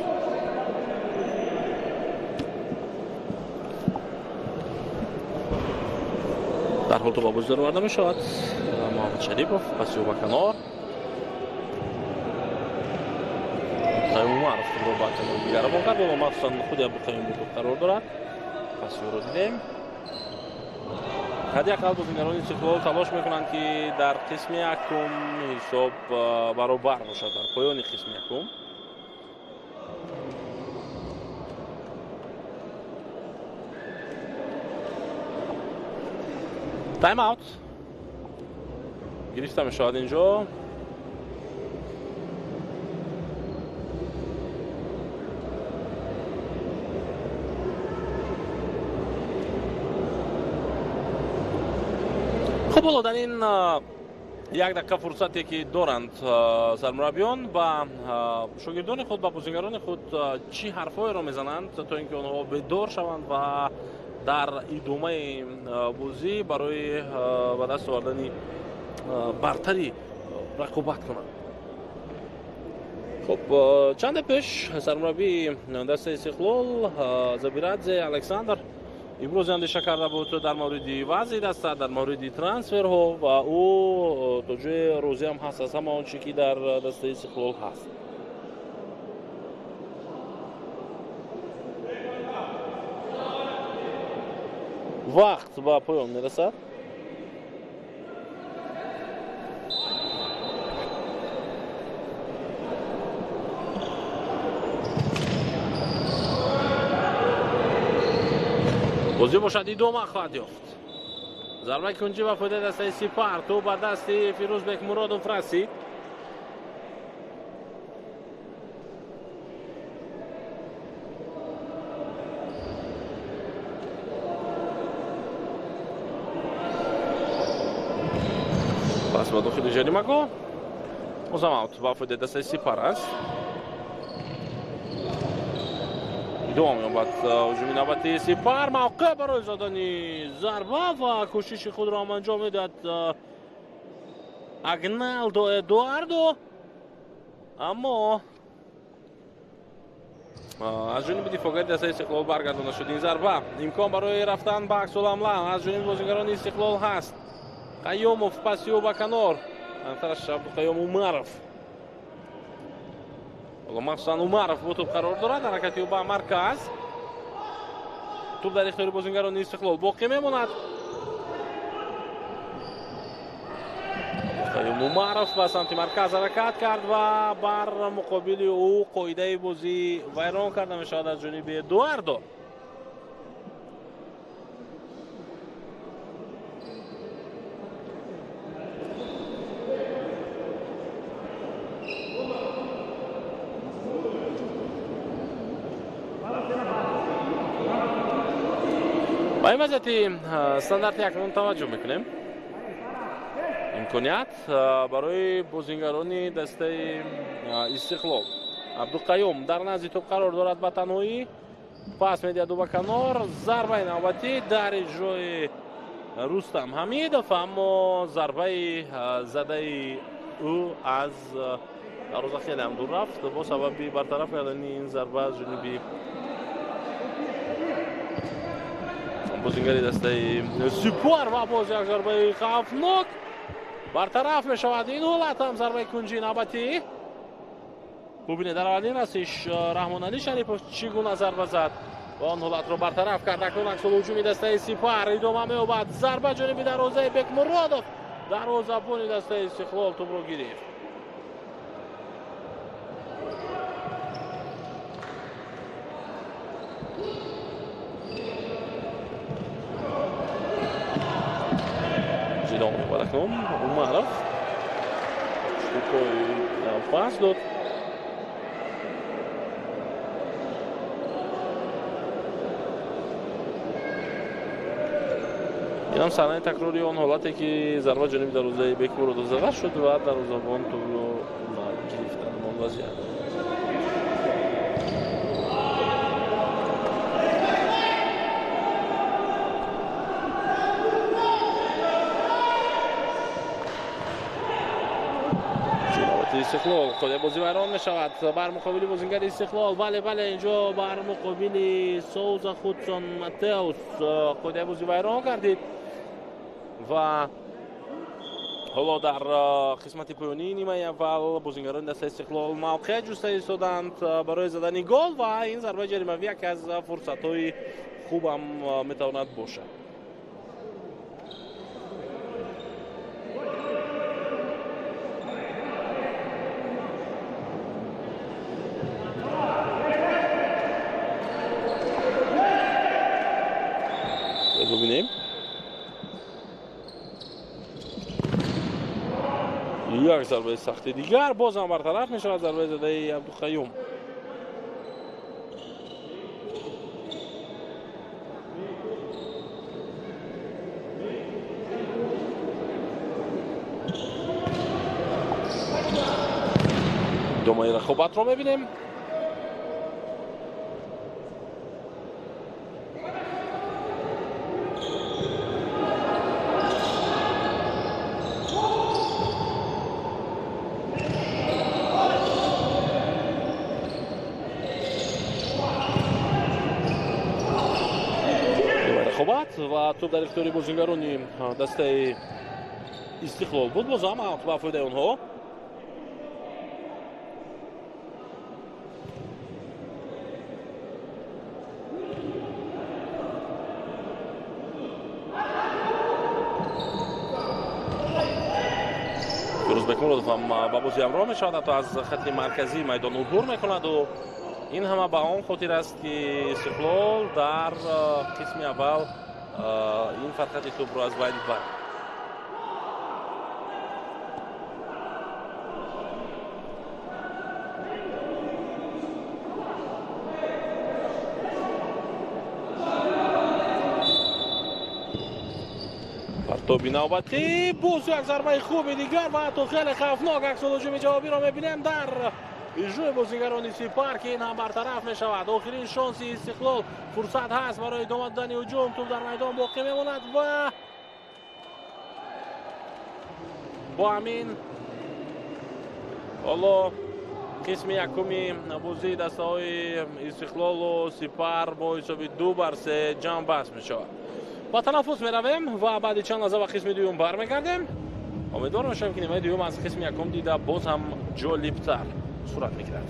Speaker 1: Дар ҳол тӯб ба бозӣ дароварда мешавад. Муҳаммад Шарипов паси ӯ ба канор. Қаюм Умаров худро ба канори дигар равон кард, ва махсусан худи Абдуқаюм бо тӯб қарор дорад. Паси ӯро дидем. Ҳадди ақал бозингарони Истиқлол талош мекунанд, ки дар қисми якум ҳисоб баробар бошад, дар поёни қисми якум. Тайм аут гирифта мешавад инҷо. Хуб, ҳоло дар ин як дақиқа фурсате ки доранд сармураббиён ба шогирдони худ, ба бозигарони худ чӣ ҳарфҳоеро мезананд, то ин ки онҳо бедор шаванд ва дар идомаи бозӣ барои ба даст овардани бартарӣ рақобат кунанд. Хуб, чанде пеш сармураббии дастаи Истиқлол Забирадзе Александр имрӯз андеша карда буд дар мавриди вазъи даста, дар мавриди трансферҳо ва ӯ то ҷое розиам ҳаст аз ҳама он чӣ ки дар дастаи Истиқлол ҳаст. Вақт ба поён мерасад. Бозӣ бошад идома хоҳад ёфт. Зарбаи кунҷӣ ба фоидаи дастаи Сипар, тӯб ба дасти Фирӯз Бекмуродов расид. Пас ба дохили ҷаримагоҳ. Бозам аут ба фоидаи дастаи Сипар аст. Идома меёбад ҳуҷуми навбатии Сипар. Мавқеъ барои задани зарба ва кӯшиши худро ҳам анҷом медиҳад Агналдо Эдуардо, аммо аз ҷониби дифоъгари дастаи Истиқлол баргардонда шуд ин зарба. Имкон барои рафтан ба аксуламла аз ҷониби бозигарони Истиқлол ҳаст. Қайёмов паси ӯ ба канор, антараш Абдуқайём Умаров. Ҳоло махсусан Умаров бо тӯб қарор дорад. Ҳаракати ӯ ба марказ. Тӯб дар ихтиёри бозингарони Истиқлол боқӣ мемонад. Қайюм Умаров ба самти марказ ҳаракат кард ва бар муқобили ӯ қоидаи бозӣ вайрон карда мешавад аз ҷониби Эдуардо. Ба ин вазъияти стандарти акнун таваҷҷӯҳ мекунем. Имконият барои бозингарони дастаи Истиқлол. Абдуқайюм дар назди тӯб қарор дорад ба танҳоӣ. Пас медиҳад ӯ ба канор. Зарбаи навбатӣ дар иҷрои Рустам Ҳамидов, аммо зарбаи задаи ӯ аз дарвоза хеле ҳам дур рафт бо сабаби бартараф кардани ин зарба аз ҷониби бозингари дастаи Сипар ва боз як зарбаи хавфнок бартараф мешавад. Ин ҳолат ҳам зарбаи кунҷии навбатӣ. Бубинед, дар аввалин расиш Раҳмоналӣ Шарипов чӣ гуна зарба зад ва он ҳолатро бартараф кард. Акнун аксул ҳуҷуми дастаи Сипар идома меёбад. Зарба ҷониби дарвозаи Бекмуродов. Дарвозабони дастаи Истиқлол тӯбро гирифт. Акнун Умаров штукой пас дод. Инам саҳнаи такрори он ҳолате ки зарба ҷониби дарвозаи Бекмуродов зада шуд ва дарвозабон тӯбро гирифт дар он вазъият. Истиқлол қоидаи бозӣ вайрон мешавад бар муқобили бозингари Истиқлол. Бале, бале, инҷо бар муқобили Соуза Худсон Матеус қоидаи бозӣ вайрон гардид ва ҳоло дар қисмати поёнии нимаи аввал бозингарони дастаи Истиқлол мавқеъ ҷуста истоданд барои задани гол ва ин зарбаи ҷаримавӣ яке аз фурсатҳои хубам метавонад бошад. Бубинем. Як зарбаи сахти дигар бозам бартараф мешавад зарбаи задаи Абдуқайюм. Идомаи рақобатро мебинем. Рақобат ва туп дар ихтиёри бозингарони дастаи Истиқлол буд. Боз ҳам аут ба фоидаи онҳо. Фирӯз Бекмуродов ҳам ба бозӣ ҳамроҳ мешавад, ҳатто аз хати марказии майдон убур мекунаду ин ҳама ба он хотир аст, ки Истиқлол дар қисми аввал ин фарқияти тӯбро аз байн бард. Партоби навбатӣ, боз як зарбаи хуби дигар ва ҳатто хеле хавфнок. Аксулҳуҷуми ҷавобиро мебинем дар иҷрои бозингарони Сипар, ки ин ҳам бартараф мешавад. Охирин шонси Истиқлол, фурсат ҳаст барои идома додани ҳуҷум. Туп дар майдон боқӣ мемонад ва бо ҳамин ҳоло қисми якуми бозии дастаҳои Истиқлолу Сипар бо ҳисоби 2-3 ҷамъбаст мешавад. Ба танаффус меравем ва баъди чанд лаҳза ба қисми дуюм бармегардем. Умедвор мешавем, ки нимаи дуюм аз қисми якум дида боз ҳам ҷолибтар сурат мегирад.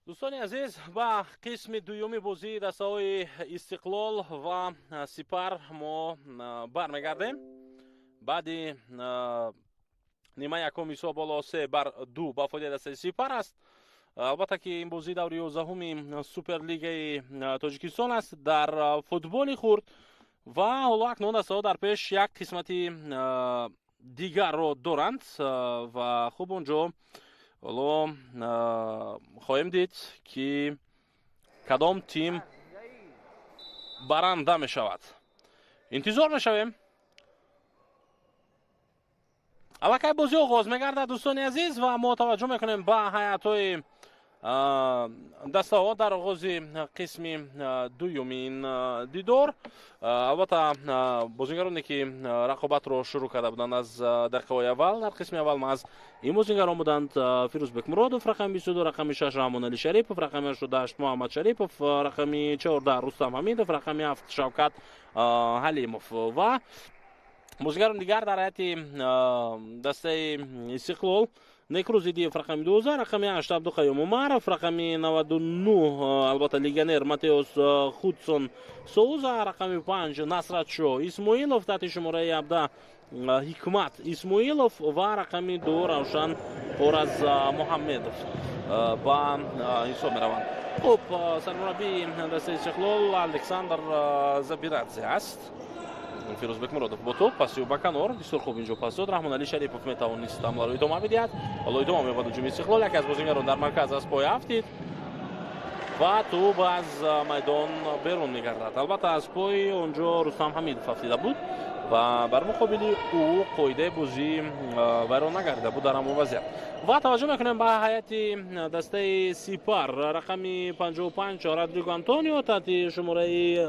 Speaker 1: Дӯстони азиз, ба қисми дуюми бозии дастаҳои Истиқлол ва Сипар мо бармегардем. Баъди нима якум ҳисоб ҳоло 3-2 ба фоидаи дастаи Сипар аст. Албатта ки ин бозӣ даври 11-уми Суперлигаи Тоҷикистон аст дар футболи хурд ва ҳоло акнун дастаҳо дар пеш як қисмати дигарро доранд ва хуб онҷо ҳоло хоҳем дид ки кадом тим баранда мешавад. Интизор мешавем. Аллакай бозӣ оғоз мегардад, дӯстони азиз, ва мо таваҷҷӯҳ мекунем ба ҳайатҳои дастаҳо дар оғози қисми дуюми ин дидор. Албатта бозигароне ки рақобатро шурӯъ карда буданд аз дақиқаҳои аввал, дар қисми аввал маҳз ин бозигарон буданд: Фирӯзбек Муродов рақами 22, рақами 6 Раҳмоналӣ Шарипов, рақами 88 Муҳаммад Шарипов, рақами 14 Рустам Ҳамидов, рақами 7 Шавкат Ҳалимов ва бозигарони дигар дар ҳайати дастаи Истиқлол: Некрӯз Идиев рақами 12, рақами 8 Абдуқаюм Умаров, рақами 99 албатта легионер Матеос Худсон Соуза, рақами 5 Насратшо Исмоилов, таҳти шумораи 17 Ҳикмат Исмоилов ва рақами 2 Равшан Қораз Муҳаммедов ба ҳисоб мераванд. Хуб, сармураббии дастаи Истиқлол Александр Забирадзе аст. Фирӯзбек Муродов бо топ паси ба канор, бисёр хуб инҷо пас дод. Раҳмоналӣ Шарипов метавонист ҳамларо идома бидиҳад. Ҳоло идома меёбад ҳуҷуми Истиқлол. Яке аз бозигарон дар марказ аз пой афтид ва тӯб аз майдон берун мегардад. Албатта аз пой онҷо Рустам Ҳамидов афтида буд ва бар муқобили ӯ қоидаи бозӣ вайрон нагардида буд дар ҳамон вазъият. Ва таваҷҷӯҳ мекунем ба ҳайати дастаи Сипар: рақами 55 Родриго Антонио таҳти шумораи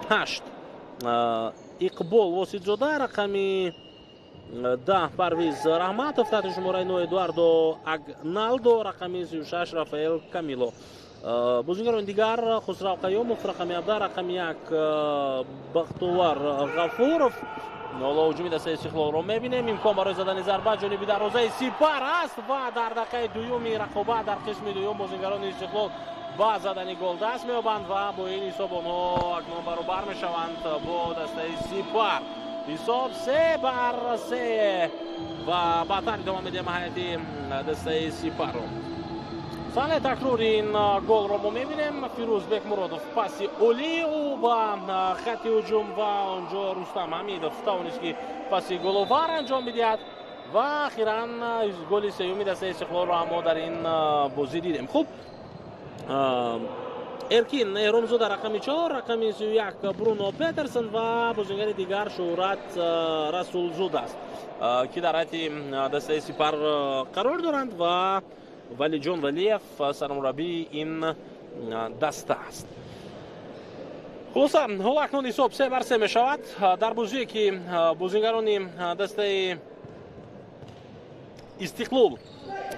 Speaker 1: 8 Иқбол Воситзода, рақами 10 Парвиз Раҳматов, таҳти шумораи 9 Эдуардо Агналдо, рақами 36 Рафаэл Камило. Бозигарони дигар: Хусрав Қаюмов рақами 17, рақами 1 Бахтувар Ғафуров. Ҳоло ҳуҷуми дастаи Истиқлолро мебинем. Имкон барои задани зарба ҷониби дарвозаи Сипар аст ва дар дақиқаи дуюми рақобат дар қисми дуюм бозигарони Истиқлол ба задани гол даст меёбанд ва бо ин ҳисоб онҳо акнун баробар мешаванд бо дастаи Сипар. Ҳисоб 3-3 ва баъдтар идома медиҳем ҳайати дастаи Сипарро. Саҳнаи такрори ин голро мо мебинем. Фирӯзбек Муродов паси олии ӯ ба хатти ҳуҷум ва онҷо Рустам Ҳамидов тавонист ки паси головар анҷом бидиҳад ва ахиран голи сеюми дастаи Истиқлолро ҳам мо дар ин бозӣ дидем. Хуб, Эркин Эҳромзода рақами 4, рақами 31 Бруно Петерсон ва бозигари дигар Шӯҳрат Расулзода аст, ки дар ҳайати дастаи Сипар қарор доранд ва Валиҷон Валиев сармураббии ин даста аст. Хулоса, ҳоло акнун ҳисоб 3-3 мешавад дар бозие ки бозигарони дастаи Истиқлол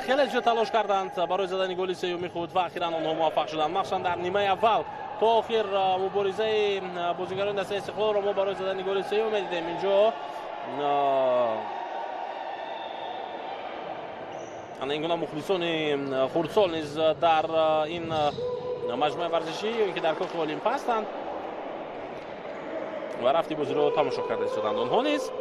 Speaker 1: хеле зиёд талош карданд барои задани голи сеюми худ ва ахиран онҳо муваффақ шуданд. Махсусан дар нимаи аввал то охир муборизаи бозигарони дастаи Истиқлолро мо барои задани голи сеюм медидем. Инҷо ана ин гуна мухлисони хурдсол низ дар ин маҷмӯаи варзишӣ ё ин ки дар кохи Олимп ҳастанд ва рафти бозиро тамошо карда истоданд онҳо низ.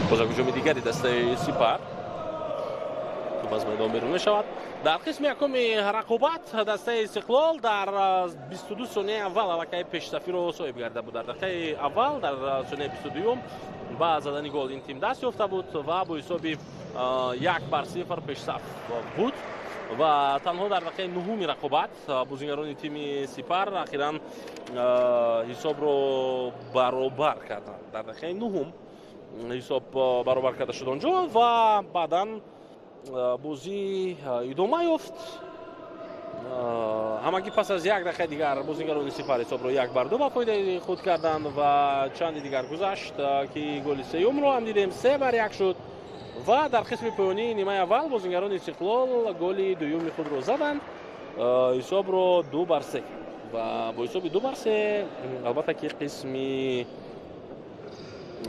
Speaker 1: Боз як ҳуҷуми дигари дастаи Сипар, тӯб аз майдон берун мешавад. Дар қисми якуми рақобат дастаи Истиқлол дар 22 сонияи аввал аллакай пешсафиро соҳиб гарда буд. Дар дақиқаи аввал дар сонияи 22-юм ба задани гол ин тим даст ёфта буд ва бо ҳисоби 1-0 пешсаф буд ва танҳо дар дақиқаи нуҳуми рақобат бозигарони тими Сипар ахиран ҳисобро баробар карданд. Дар дақиқаи нуҳум ҳисоб баробар карда шуд онҷо ва баъдан бозӣ идома ёфт. Ҳамагӣ пас аз як дақиқаи дигар бозигарони Сипар ҳисобро 1-2 ба фоидаи худ карданд ва чанде дигар гузашт, ки голи сеюмро ҳам дидем, 3-1 шуд. Ва дар қисми поёнии нимаи аввал бозингарони Истиқлол голи дуюми худро заданд, ҳисобро 2-3 ва бо ҳисоби 2-3 албатта ки қисми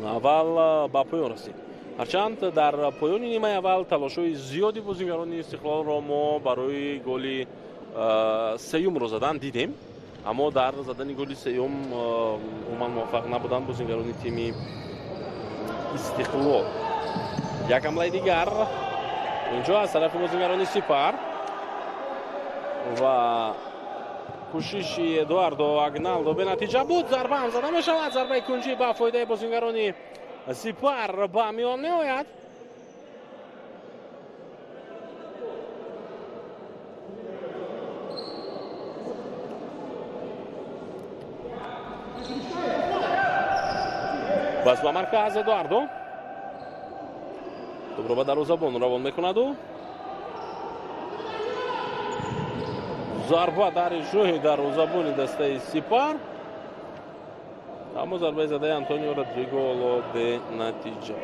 Speaker 1: аввал ба поён расид. Ҳарчанд дар поёни нимаи аввал талошҳои зиёди бозингарони Истиқлолро мо барои голи сеюмро задан дидем, аммо дар задани голи сеюм умуман муваффақ набуданд бозингарони тими Истиқлол. Як ҳамлаи дигар инҷо аз тарафи бозингарони Сипар ва кӯшиши Эдуардо Агналдо бенатиҷа буд. Зарба ҳам зада мешавад, зарбаи кунҷӣ ба фоидаи бозингарони Сипар ба миён меояд. Бас ба марказ Эдуардо тӯбро ба дарвозабон равон мекунаду зарба дар иҷрои дарвозабони дастаи Сипар, аммо зарбаи задаи Антонио Родриго бенатиҷа.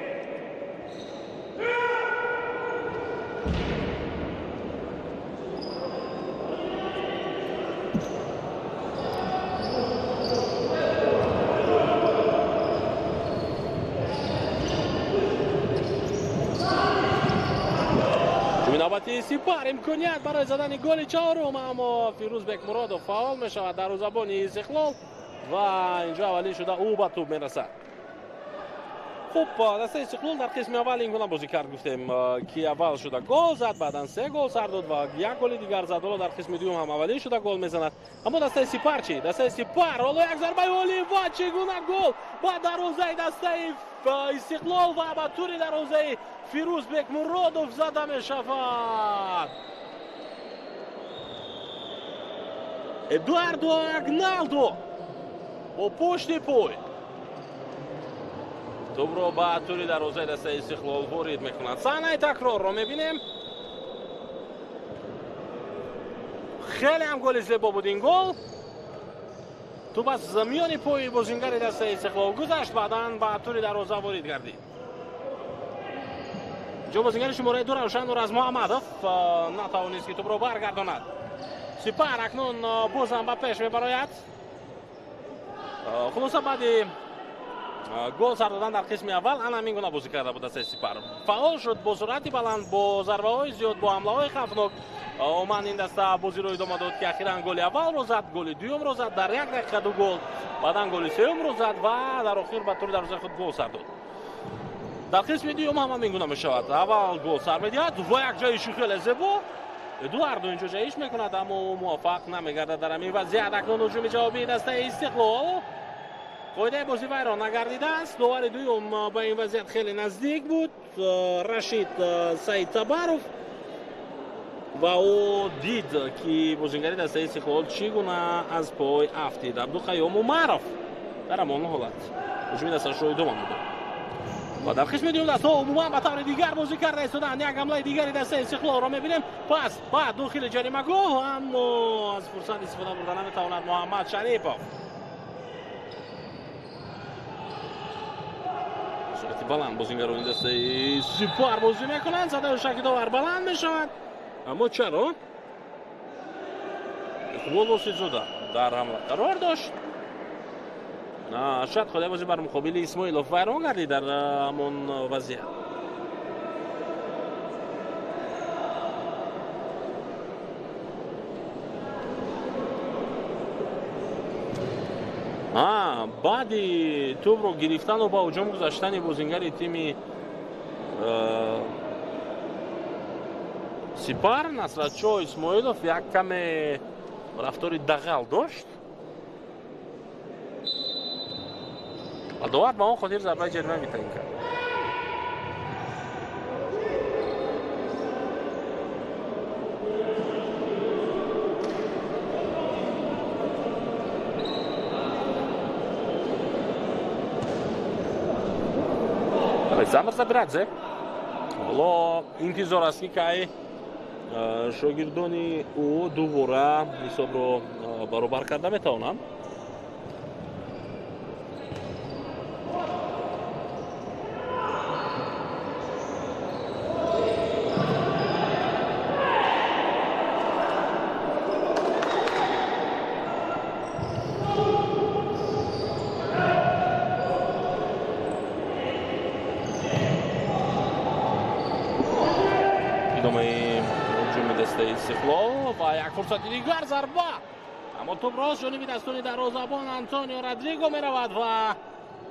Speaker 1: Навбати Сипар имконият барои задани голи чорум, аммо Фирӯз Бекмуродов фаъол мешавад дарвозабони Истиқлол ва инҷо аввалин шуда ӯ ба тӯб мерасад. Хуб, дастаи Истиқлол дар қисми аввал ин гуна бозӣ кард, гуфтем ки аввал шуда гол зад, баъдан 3 гол сар дод ва як голи дигар зад. Ҳоло дар қисми дуюм ҳам аввалин шуда гол мезанад. Аммо дастаи Сипар чӣ? Дастаи Сипар ҳоло як зарбаи олӣ ва чӣ гуна гол ба дарвозаи дастаи Истиқлол ва ба тури дарвозаи Фирӯз Бекмуродов зада мешавад. Эдуардо Агналдо бо пушти пой тӯбро ба тури дарвозаи дастаи Истиқлол ворид мекунад. Саҳнаи такрорро мебинем. Хеле ҳам голи зебо буд ин гол. Тӯб аз миёни пои бозингари дастаи Истиқлол гузашт, баъдан ба тури дарвоза ворид гардид. Инҷо бозингари шумораи 2 Равшан Уразмуҳаммадов натавонист ки тӯбро баргардонад. Сипар акнун бозам ба пеш мебарояд. Хулоса баъди гол сар додан дар қисми аввал ана ҳамин гуна бозӣ карда буд дастаи Сипар. Фаъол шуд бо суръати баланд, бо зарбаҳои зиёд, бо ҳамлаҳои хавфнок. Умуман ин даста бозиро идома дод ки ахиран голи аввалро зад, голи дуюмро зад, дар як дақиқа 2 гол, баъдан голи сеюмро зад ва дар охир ба тури дарвозаи худ гол сар дод. Дар қисми дуюм ҳам ҳамин гуна мешавад. Аввал гол сар медиҳад ва як ҷоиши хеле зебо. Эдуардо инҷо ҷоиш мекунад, аммо ӯ муваффақ намегардад дар ҳамин вазъият. Акнун ҳуҷуми ҷавобии дастаи Истиқлол. Қоидаи бозӣ вайрон нагардидааст. Довари дуюм ба ин вазъият хеле наздик буд, Рашид Саидтабаров, ва ӯ дид ки бозингари дастаи Истиқлол чӣ гуна аз пой афтид. Абдуқайём Умаров дар ҳамон ҳолат ҳуҷуми дасташро идома медод. Ва дар қисми дуюм дастҳо умуман ба таври дигар бозӣ карда истоданд. Як ҳамлаи дигари дастаи Истиқлолро мебинем. Пас ба дохили ҷаримагоҳ, аммо аз фурсат истифода бурда наметавонад Муҳаммад Шарипов. Суръати баланд бозингарони дастаи Сипар бозӣ мекунанд. Задаи шаки довар баланд мешавад, аммо чаро? Иқбол Воситзода дар ҳамла қарор дошт. Шояд қоидаи бозӣ бар муқобили Исмоилов вайрон гардид дар ҳамон вазъият. Баъди тӯбро гирифтану ба ҳуҷум гузаштани бозингари тими Сипар Насратшо Исмоилов як каме рафтори дағал дошт ва довар ба он хотир зарбаи ҷарима митаъин кард. Александр Забирадзе ҳоло интизор аст ки кай шогирдони ӯ дубора ҳисобро баробар карда метавонанд. Идомаи ҳуҷуми дастаи Истиқлол ва як фурсати дигар, зарба, аммо тӯп рост ҷониби дастони дарвозабон Антонио Родриго меравад ва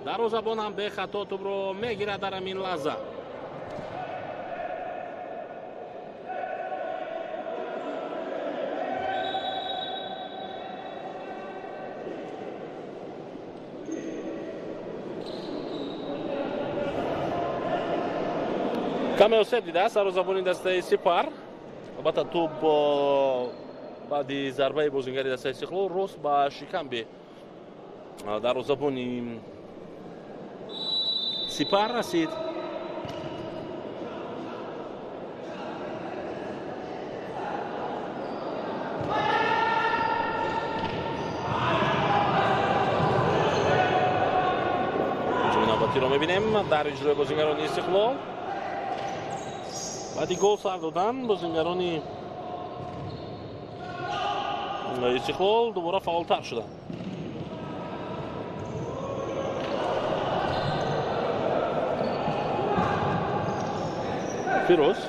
Speaker 1: дарвозабон ҳам бехато тӯпро мегирад дар ҳамин лаҳза. Каме осеб дидааст дарвозабони дастаи Сипар. Албатта, тӯп баъди зарбаи бозингари дастаи Истиқлол рост ба шикамби дарвозабони Сипар расид. Ҳуҷуми навбатиро мебинем дар иҷрои бозингарони Истиқлол. Баъди гол сар додан бозингарони Истиқлол дубора фаъолтар шуданд. Фирӯз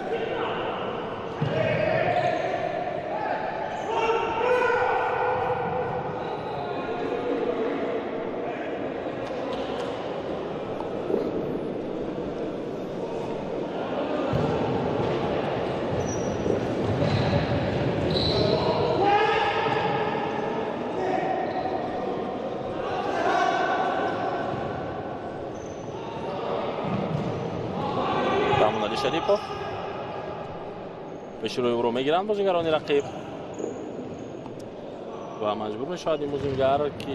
Speaker 1: Шарипов пеши рӯи ӯро мегиранд бозингарони рақиб ва маҷбур мешавад ин бозингар, ки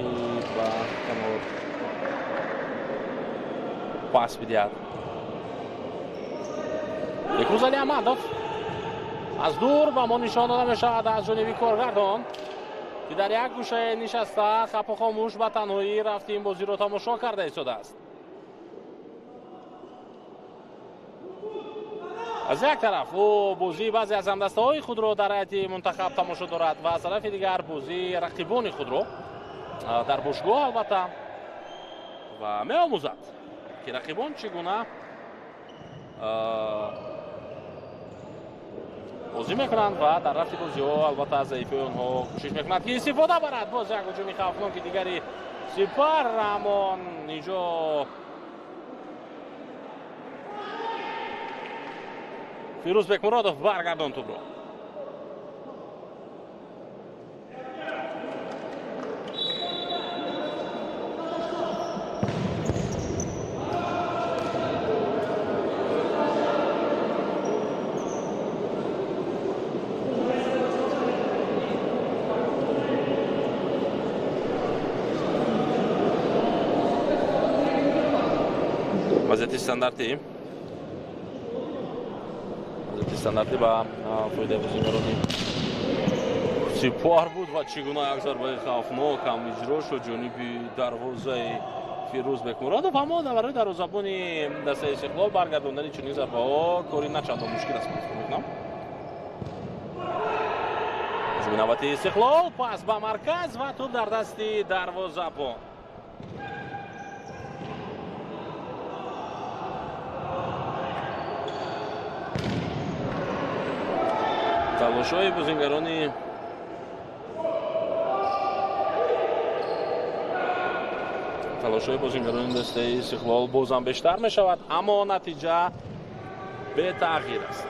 Speaker 1: ба канор пас бидиҳад. Бекрӯзали Аҳмадов аз дур ба мо нишон дода мешавад аз ҷониби коргардон, ки дар як гӯшае нишаста, хапу хомӯш, ба танҳоӣ рафти ин бозиро тамошо карда истодааст. Аз як тараф ӯ бозии баъзе аз ҳамдастаҳои худро дар ҳайати мунтахаб тамошо дорад ва аз тарафи дигар бозии рақибони худро дар бошгоҳ, албатта, ва меомӯзад, ки рақибон чӣ гуна бозӣ мекунанд ва дар рафти бозиҳо, албатта, аз заифиҳои онҳо кӯшиш мекунад, ки истифода барад. Боз як ҳуҷуми хавфноки дигари Сипар, амон инҷо Фирӯз Бекмуродов баргардон тӯпро. Вазъияти стандартӣ ба фоидаи бозингарони Сипар буд ва чӣ гуна як зарбаи хавфнок ҳам иҷро шуд ҷониби дарвозаи Фирӯз Бекмуродов, аммо барои дарвозабони дастаи Истиқлол баргардондани чунин зарбаҳо кори начандон мушкил аст, ман фикр мекунам. Ҳуҷуми навбатии Истиқлол, пас ба марказ ва тӯп дар дасти дарвозабон. Талошҳои бозингарони дастаи Истиқлол бозам бештар мешавад, аммо натиҷа бетағйир аст.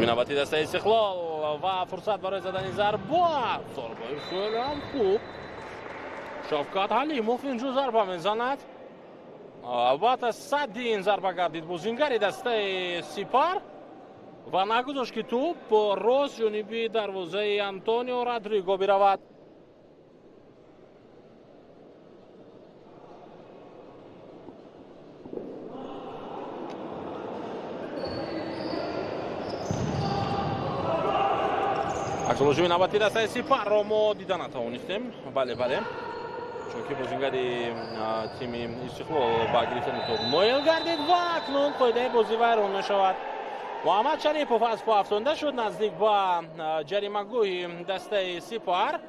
Speaker 1: Навбати дастаи Истиқлол ва фурсат барои задани зарба. Зарбаи хеле ҳам хуб. Шавкат Ҳалимов инҷо зарба мезанад. Албатта, садди ин зарба гардид бозингари дастаи Сипар ва нагузошт, ки тӯп рост ҷониби дарвозаи Антонио Родриго биравад. Аксулҳуҷуми навбатии дастаи Сипарро мо дида натавонистем. Бале, бале, чунки бозингари тими Истиқлол ба гирифтани тӯб ноил гардид ва акнун қоидаи бозӣ вайрон мешавад. Муҳаммад Шарипов аз по афтонда шуд наздик ба ҷаримагоҳи дастаи Сипар.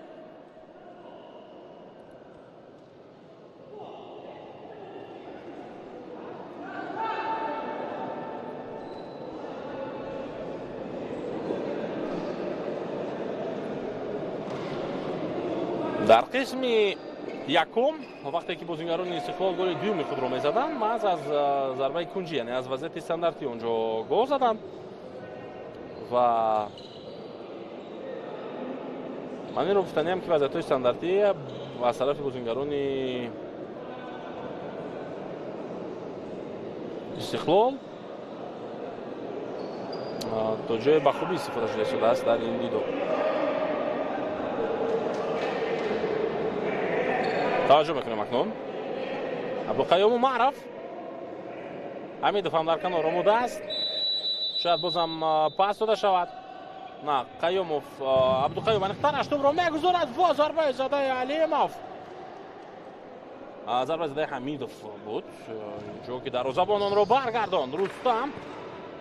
Speaker 1: Дар қисми якум, вақте ки бозингарони Истиқлол голи дуюми худро мезаданд, маҳз аз зарбаи кунҷӣ, яъне аз вазъияти стандартӣ онҷо гол заданд ва ман инро гуфтаниям, ки вазъиятҳои стандартӣ аз тарафи бозингарони Истиқлол то ҷое ба хубӣ истифода шуда истодааст дар ин дидор. Таваҷҷӯҳ мекунем акнун. Абдуқайюм Умаров, Ҳамидов ҳам дар канор омода аст. Шояд бозам пас дода шавад. На, Қайюмов, Абдуқайюм аниқтараш тӯбро мегузорад ва зарбаи задаи Алимов. Зарбаи задаи Ҳамидов буд. Инҷо ки дарвозабон онро баргардонд. Рустам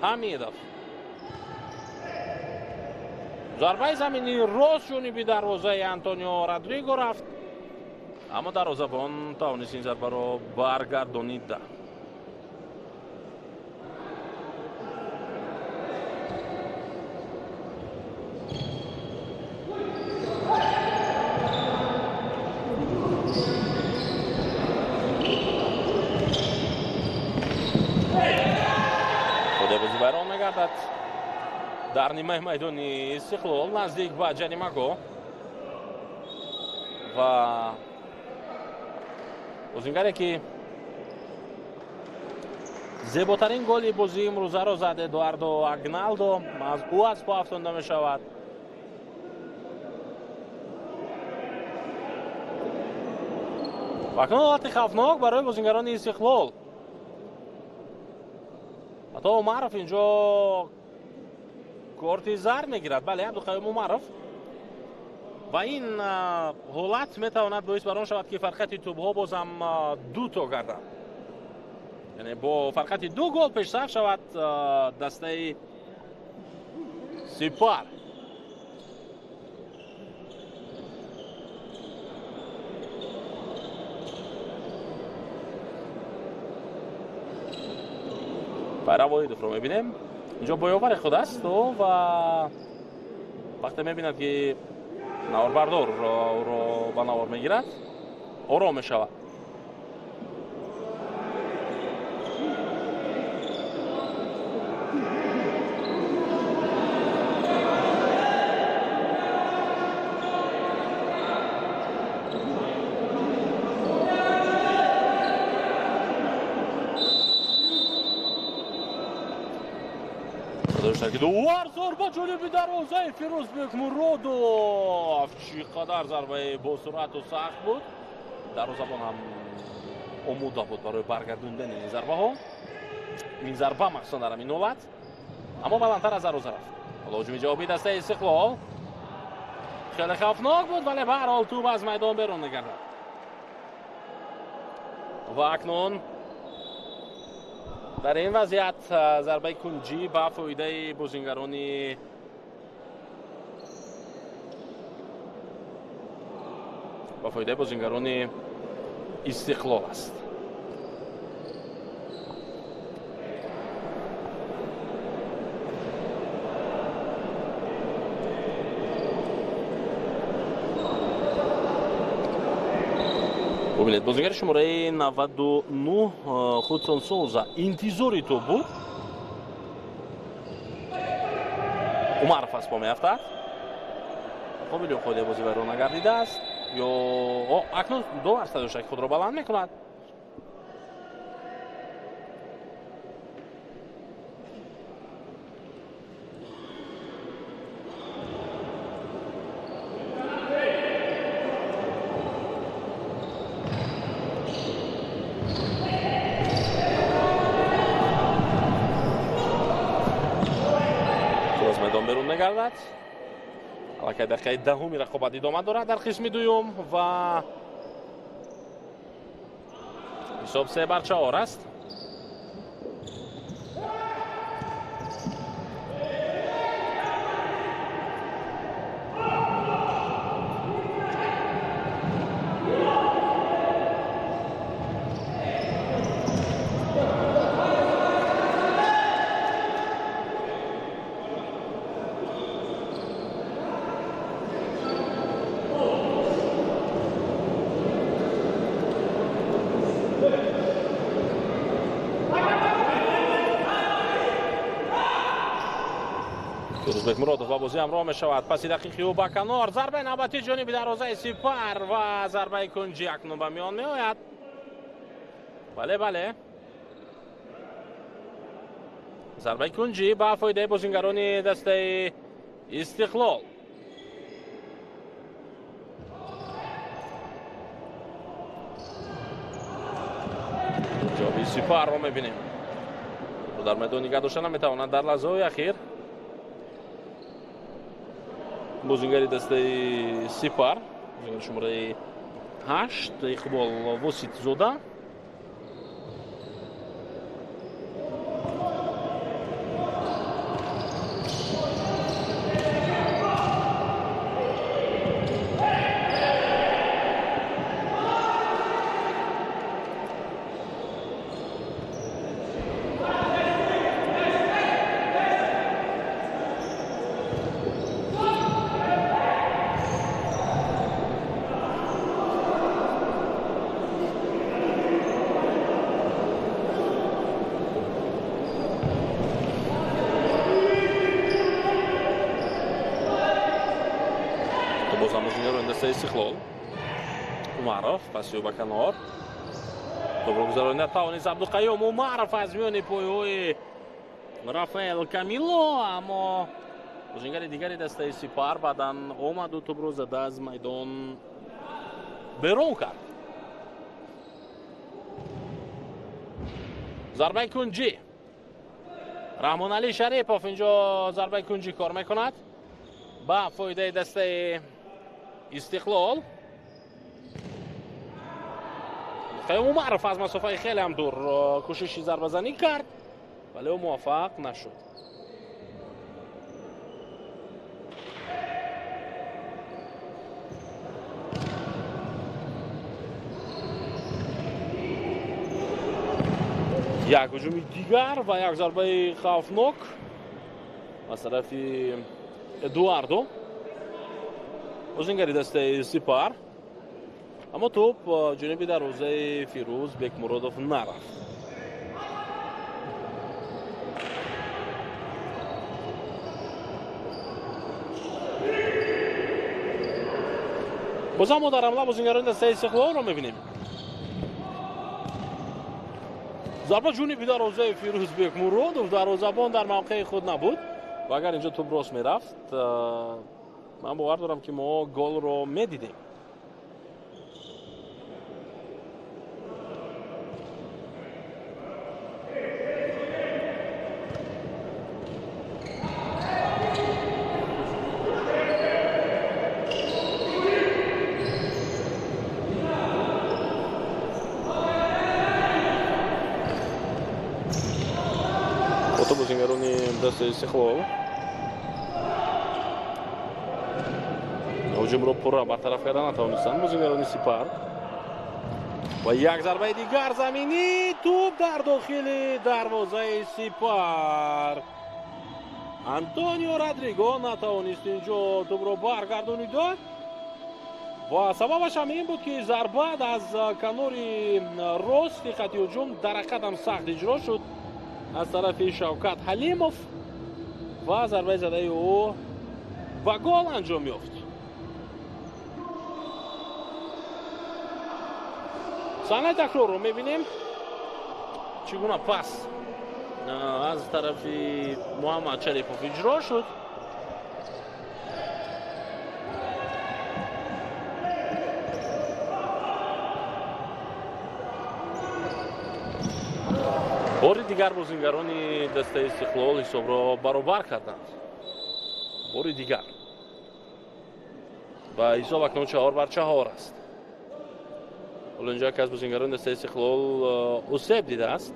Speaker 1: Ҳамидов. Зарбаи замини рост ҷониби дарвозаи Антонио Родриго рафт. Аммо дарвозабон тавонист ин зарбаро баргардонида. Худи бозӣ вайрон мегардад дар нимаи майдони Истиқлол наздик ба ҷаримагоҳ ва бозингаре ки зеботарин голи бозии имрӯзаро зад, Эдуардо Агналдо, аз ӯ аз по афтонда мешавад. Ва акнун ҳолати хавфнок барои бозингарони Истиқлол. Ҳатто Умаров инҷо корти зард мегирад. Бале, Абдуқайюм Умаров. Ва ин ҳолат метавонад боис бар он шавад, ки фарқияти тӯбҳо бозам ду то гардад, яъне бо фарқияти 2 гол пешсаф шавад дастаи Сипар. Пайрав Воҳидовро мебинем. Инҷо бо ёвари худ аст ва вақте мебинад, ки наворбардор ӯро ба навор мегирад, ором мешавад. Довар зарба ҷониби дарвозаи Фирӯзбек Муродов. Чӣ қадар зарбаи босуръату сахт буд. Дарвозабон ҳам омода буд барои баргардондани ин зарбаҳо. Ин зарба махсусан дар ҳамин ҳолат, аммо баландтар аз дарвоза рафт. Ҳоло ҳуҷуми ҷавобии дастаи Истиқлол хеле хавфнок буд, вале баҳрҳол тӯб аз майдон берун мегардад. Ва акнун дар ин вазъият зарбаи кунҷӣ ба фоидаи бозингарони Истиқлол аст. Бубинед, бозингари шумораи 99 Худсон Соуза интизори тӯб буд. Умаров аз по меафтад. Қобили қоидаи бозӣ вайрон нагардидааст. Ё акнун довар садошаки худро баланд мекунад. Аллакай дақиқаи даҳуми рақобат идома дорад дар қисми дуюм ва ҳисоб 3-4 аст. Бекмуродов ба бозӣ ҳамроҳ мешавад. Паси дақиқи ӯ ба канор, зарбаи навбатии ҷониби дарвозаи Сипар ва зарбаи кунҷӣ акнун ба миён меояд. Бале, бале, зарбаи кунҷӣ ба фоидаи бозингарони дастаи Истиқлол. Ҷавоби Сипарро мебинем. Дар майдон нигоҳ дошта наметавонад дар лаҳзаҳои ахир. Бозингари дастаи Сипар, бозингари шумораи 8 Иқбол Воситзода. Истиқлол. Умаров паси ӯ ба канор. Топро гузаронида тавонист Абдуқаюм Умаров аз миёни пойҳои Рафаэл Камило, аммо бозингари дигари дастаи Сипар баъдан омаду топро зада аз майдон берун кард. Зарбаи кунҷӣ. Раҳмоналӣ Шарипов инҷо зарбаи кунҷӣ кор мекунад ба фоидаи дастаи Истиқлол. Умаров аз масофаи хеле ҳам дур кӯшиши зарбазанӣ кард, вале ӯ муваффақ нашуд. Як ҳуҷуми дигар ва як зарбаи хавфнок аз тарафи Эдуардо, бозингари дастаи Сипар, аммо топ ҷониби дарвозаи Фирӯз Бекмуродов нарафт. Бозам мо дар ҳамла бозингарони дастаи Истиқлолро мебинем. Зарба ҷониби дарвозаи Фирӯз Бекмуродов, дарвозабон дар мавқеи худ набуд ва агар инҷо топ рост мерафт, ман бовар дорам ки мо голро медидем. Фото бозингарони дастаи Истиқлол ҳуҷумро пурра бартараф карда натавонистанд бозингарони Сипар. Ва як зарбаи дигар заминӣ, тӯб дар дохили дарвозаи Сипар. Антонио Родриго натавонист инҷо тӯбро баргардонида ва сабабаш ҳам ин буд, ки зарба аз канори рости хати ҳуҷум дар ҳақиқат ҳам сахт иҷро шуд аз тарафи Шавкат Ҳалимов ва зарбаи задаи ӯ ба гол анҷом ёфт. Саҳнаи такрорро мебинем, чӣ гуна пас аз тарафи Муҳаммад Шарипов иҷро шуд. Бори дигар бозингарони дастаи Истиқлол ҳисобро баробар карданд. Бори дигар. Ва ҳисоб акнун 4-4 аст. Ҳоло инҷо яке аз бозингарони дастаи Истиқлол осеб дидааст.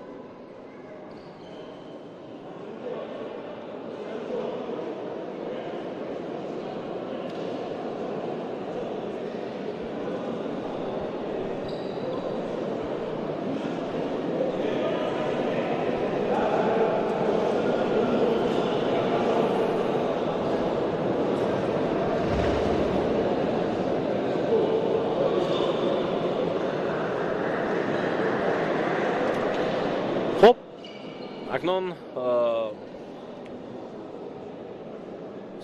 Speaker 1: Акнун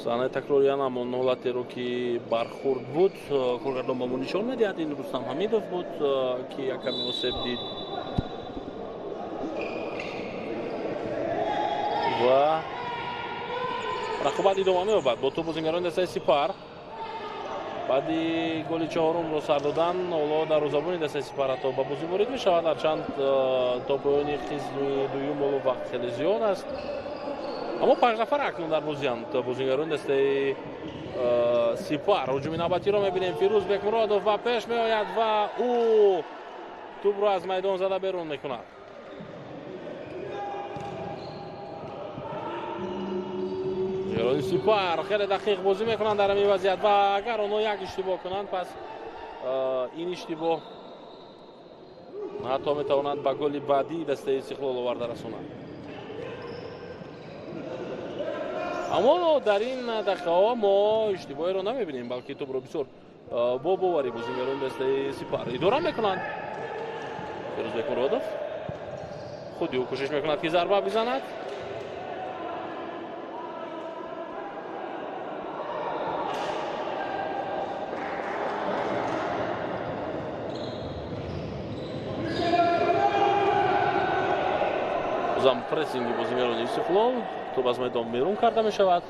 Speaker 1: саҳнаи такрориан ҳамон ҳолатеро ки бархӯрд буд, коргардон ба мо нишон медиҳад. Ин Рустам Ҳамидов буд, ки якаме осеб дид ва рақобат идома меёбад бо тӯб бозингарони дастаи Сипар. Баъди голи чаҳорумро сар додан, ҳоло дарвозабони дастаи Сипар ҳатто ба бозӣ ворид мешавад, ҳарчанд то поёни қисми дуюм ҳоло вақт хеле зиёд аст. Аммо 5 нафар акнун дар бозианд бозингарони дастаи Сипар. Ҳуҷуми навбатиро мебинем. Фирӯз Бекмуродов ба пеш меояд ва ӯ тӯбро аз майдон зада берун мекунад. Бозингарони Сипар хеле дақиқ бозӣ мекунанд дар ҳамин вазъият ва агар онҳо як иштибоҳ кунанд, пас ин иштибоҳ ҳатто метавонанд ба голи баъдии дастаи Истиқлол оварда расонанд. Аммо дар ин дақиқаҳо мо иштибоҳеро намебинем, балки тӯбро бисёр бо боварӣ бозингарони дастаи Сипар идора мекунанд. Фирӯз Бекмуродов худи ӯ кӯшиш мекунад, ки зарба бизанад. Бозам прессинги бозингарони Истиқлол, тӯб аз майдон берун карда мешавад.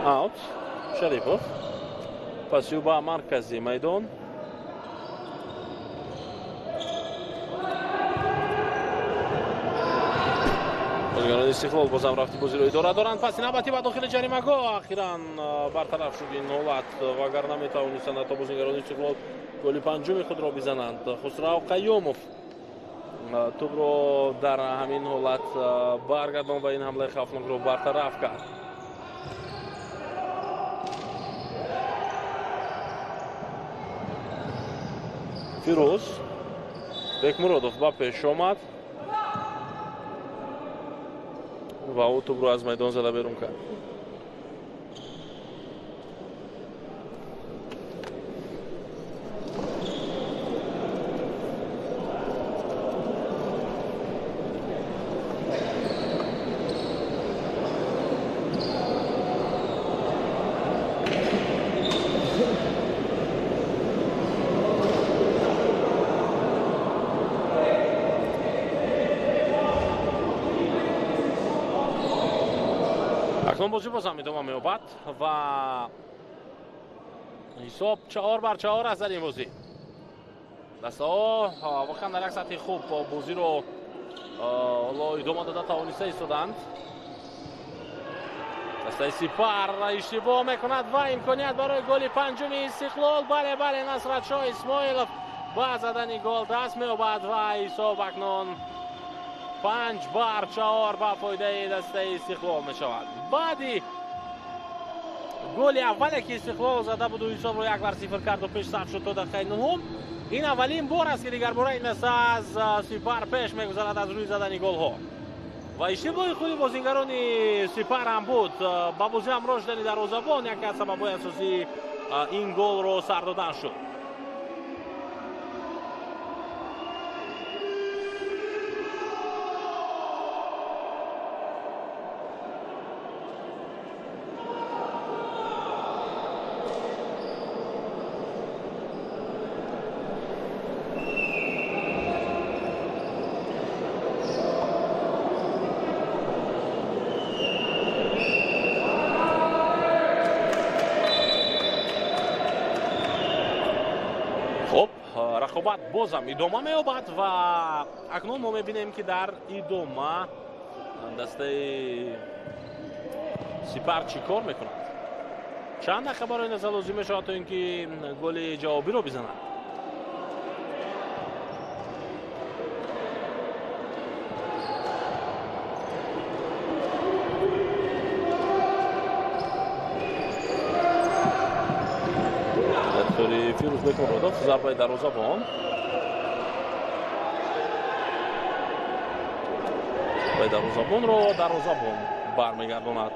Speaker 1: Аут Шарипов паси ӯ ба маркази майдон. Бозингарони Истиқлол бозам рафти бозиро идора доранд. Паси навбатӣ ба дохили ҷаримагоҳ ахиран бартараф шуд ин ҳолат, вагарна метавонистанд ҳатто бозингарони Истиқлол голи панҷуми худро бизананд. Хусрав Қайёмов тӯбро дар ҳамин ҳолат баргардон ва ин ҳамлаи хавфнокро бартараф кард. Фирӯз Бекмуродов ба пеш омад ва ӯ тӯбро аз майдон зада берун кард. Акнун бозӣ бозам идома меёбад ва ҳисоб 4-4 аст дар ин бозӣ. Дастаҳо воқеан дар як сатҳи хуб бозиро ҳоло идома дода тавониста истоданд. Дастаи Сипар иштибоҳ мекунад ва имконият барои голи панҷуми Истиқлол. Бале, бале, Насратшоҳ Исмоилов ба задани гол даст меёбад ва ҳисоб акнун 5-4 ба фоидаи дастаи Истиқлол мешавад. Баъди голи аввале ки Истиқлол зада буду ҳисобро 1-0 карду пешсаф шуд то дақиқаи нуҳум, ин аввалин бор аст ки дигарбора ин даста аз Сипар пеш мегузарад аз рӯи задани голҳо. Ва иштибоҳи худи бозингарони Сипар ҳам буд. Ба бозӣ ҳамроҳ шудани дарвозабон яке аз сабабҳои асосии ин голро сар додан шуд. Бозам идома меёбад ва акнун мо мебинем, ки дар идома дастаи Сипар чӣ кор мекунад. Чанд дақиқа барои ин даста лозим мешавад, то ин ки голи ҷавобиро бизанад. Фирӯзбек Муродов, зарбаи дарвозабон. Зарбаи дарвозабонро дарвозабон бармегардонад.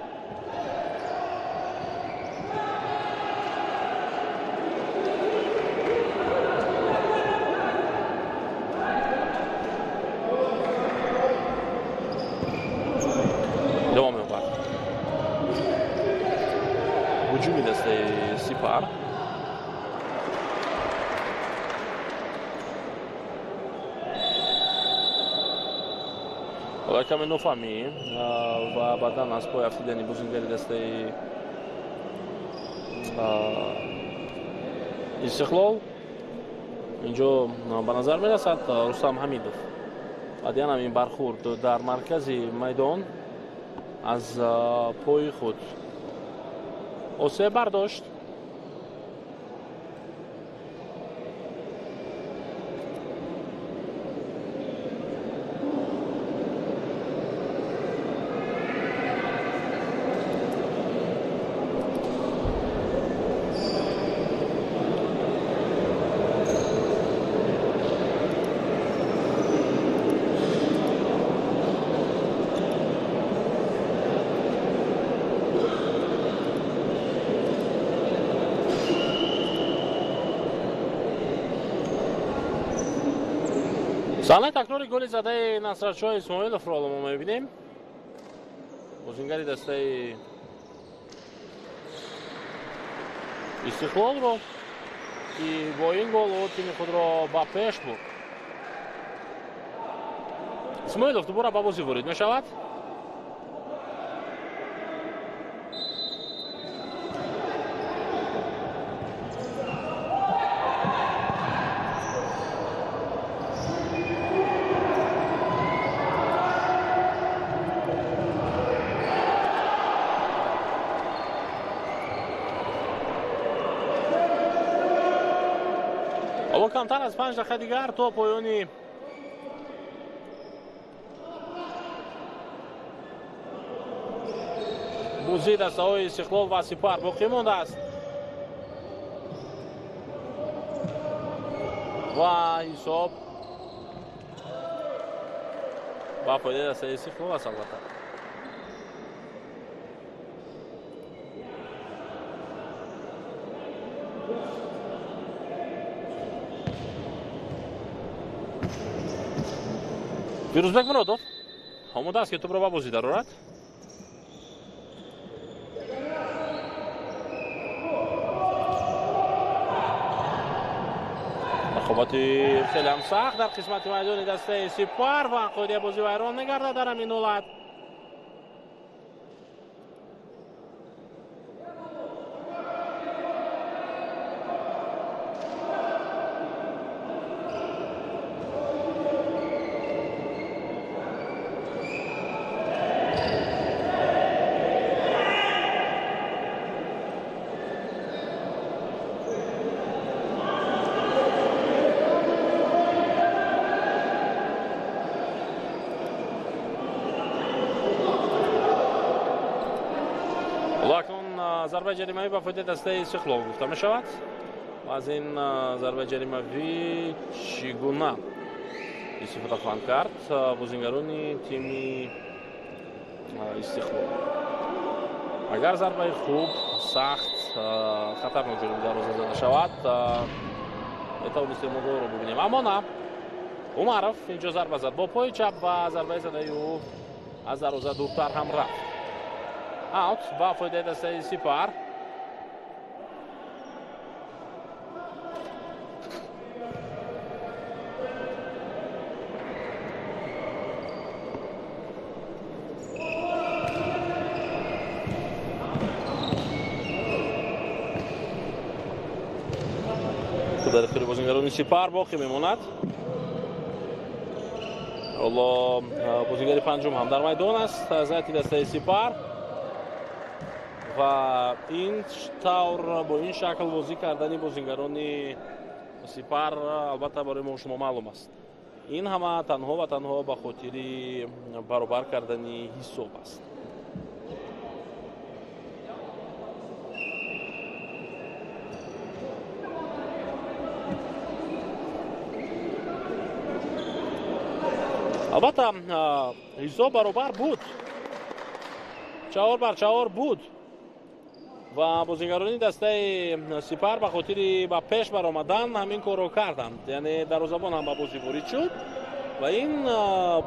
Speaker 1: Идома меёбад ҳуҷуми дастаи Сипар. Каме нофаҳмӣ ва баъдан аз пой афтидани бозингари дастаи Истиқлол инҷо ба назар мерасад Рустам Ҳамидов. Баъдиан ҳамин бархӯрд дар маркази майдон аз пои худ осеб бардошт. Саҳнаи такрори голи задаи Насратшоҳ Исмоиловро ҳоло мо мебинем. Бозингари дастаи Истиқлолро, ки бо ин гол ӯ тими худро ба пеш бурд. Исмоилов дубора ба бозӣ ворид мешавад. Ҳоло камтар аз 5 дақиқа дигар то поёни бозии дастаҳои Истиқлол ва Сипар боқӣ мондааст ва ҳисоб ба фоидаи дастаи Истиқлол аст албатта. Фирӯзбек Муродов омода аст, ки тӯбро ба бозӣ дарорад. Рақобати хеле ҳам сахт дар қисмати майдони дастаи Сипар ва қоидаи бозӣ вайрон мегардад дар ҳамин ҳолат. Зарбаи ҷаримавӣ ба фоидаи дастаи Истиқлол гуфта мешавад. Ва аз ин зарбаи ҷаримавӣ чӣ гуна истифода хоҳанд кард бозингарони тими Истиқлол? Агар зарбаи хуб, сахт, хатарнок ҷониби дарвоза зада шавад, метавонистем мо голро бибинем. Аммо на, Умаров инҷо зарба зад бо пои чап ва зарбаи задаи ӯ аз дарвоза дуртар ҳам рафт. Аут ба фоидаи дастаи Сипар. Дар ихтиёри бозингарони Сипар боқӣ мемонад. Ҳоло бозингари панҷум ҳам дар майдон аст аз ҳайати дастаи Сипар ва ин тавр бо ин шакл бозӣ кардани бозингарони Сипар албатта барои мо шумо маълум аст. Ин ҳама танҳо ва танҳо ба хотири баробар кардани ҳисоб аст. Албатта ҳисоб баробар буд, 4-4 буд ва бозингарони дастаи Сипар ба хотири ба пеш баромадан ҳамин корро карданд. Яъне дарвозабон ҳам ба бозӣ ворид шуд ва ин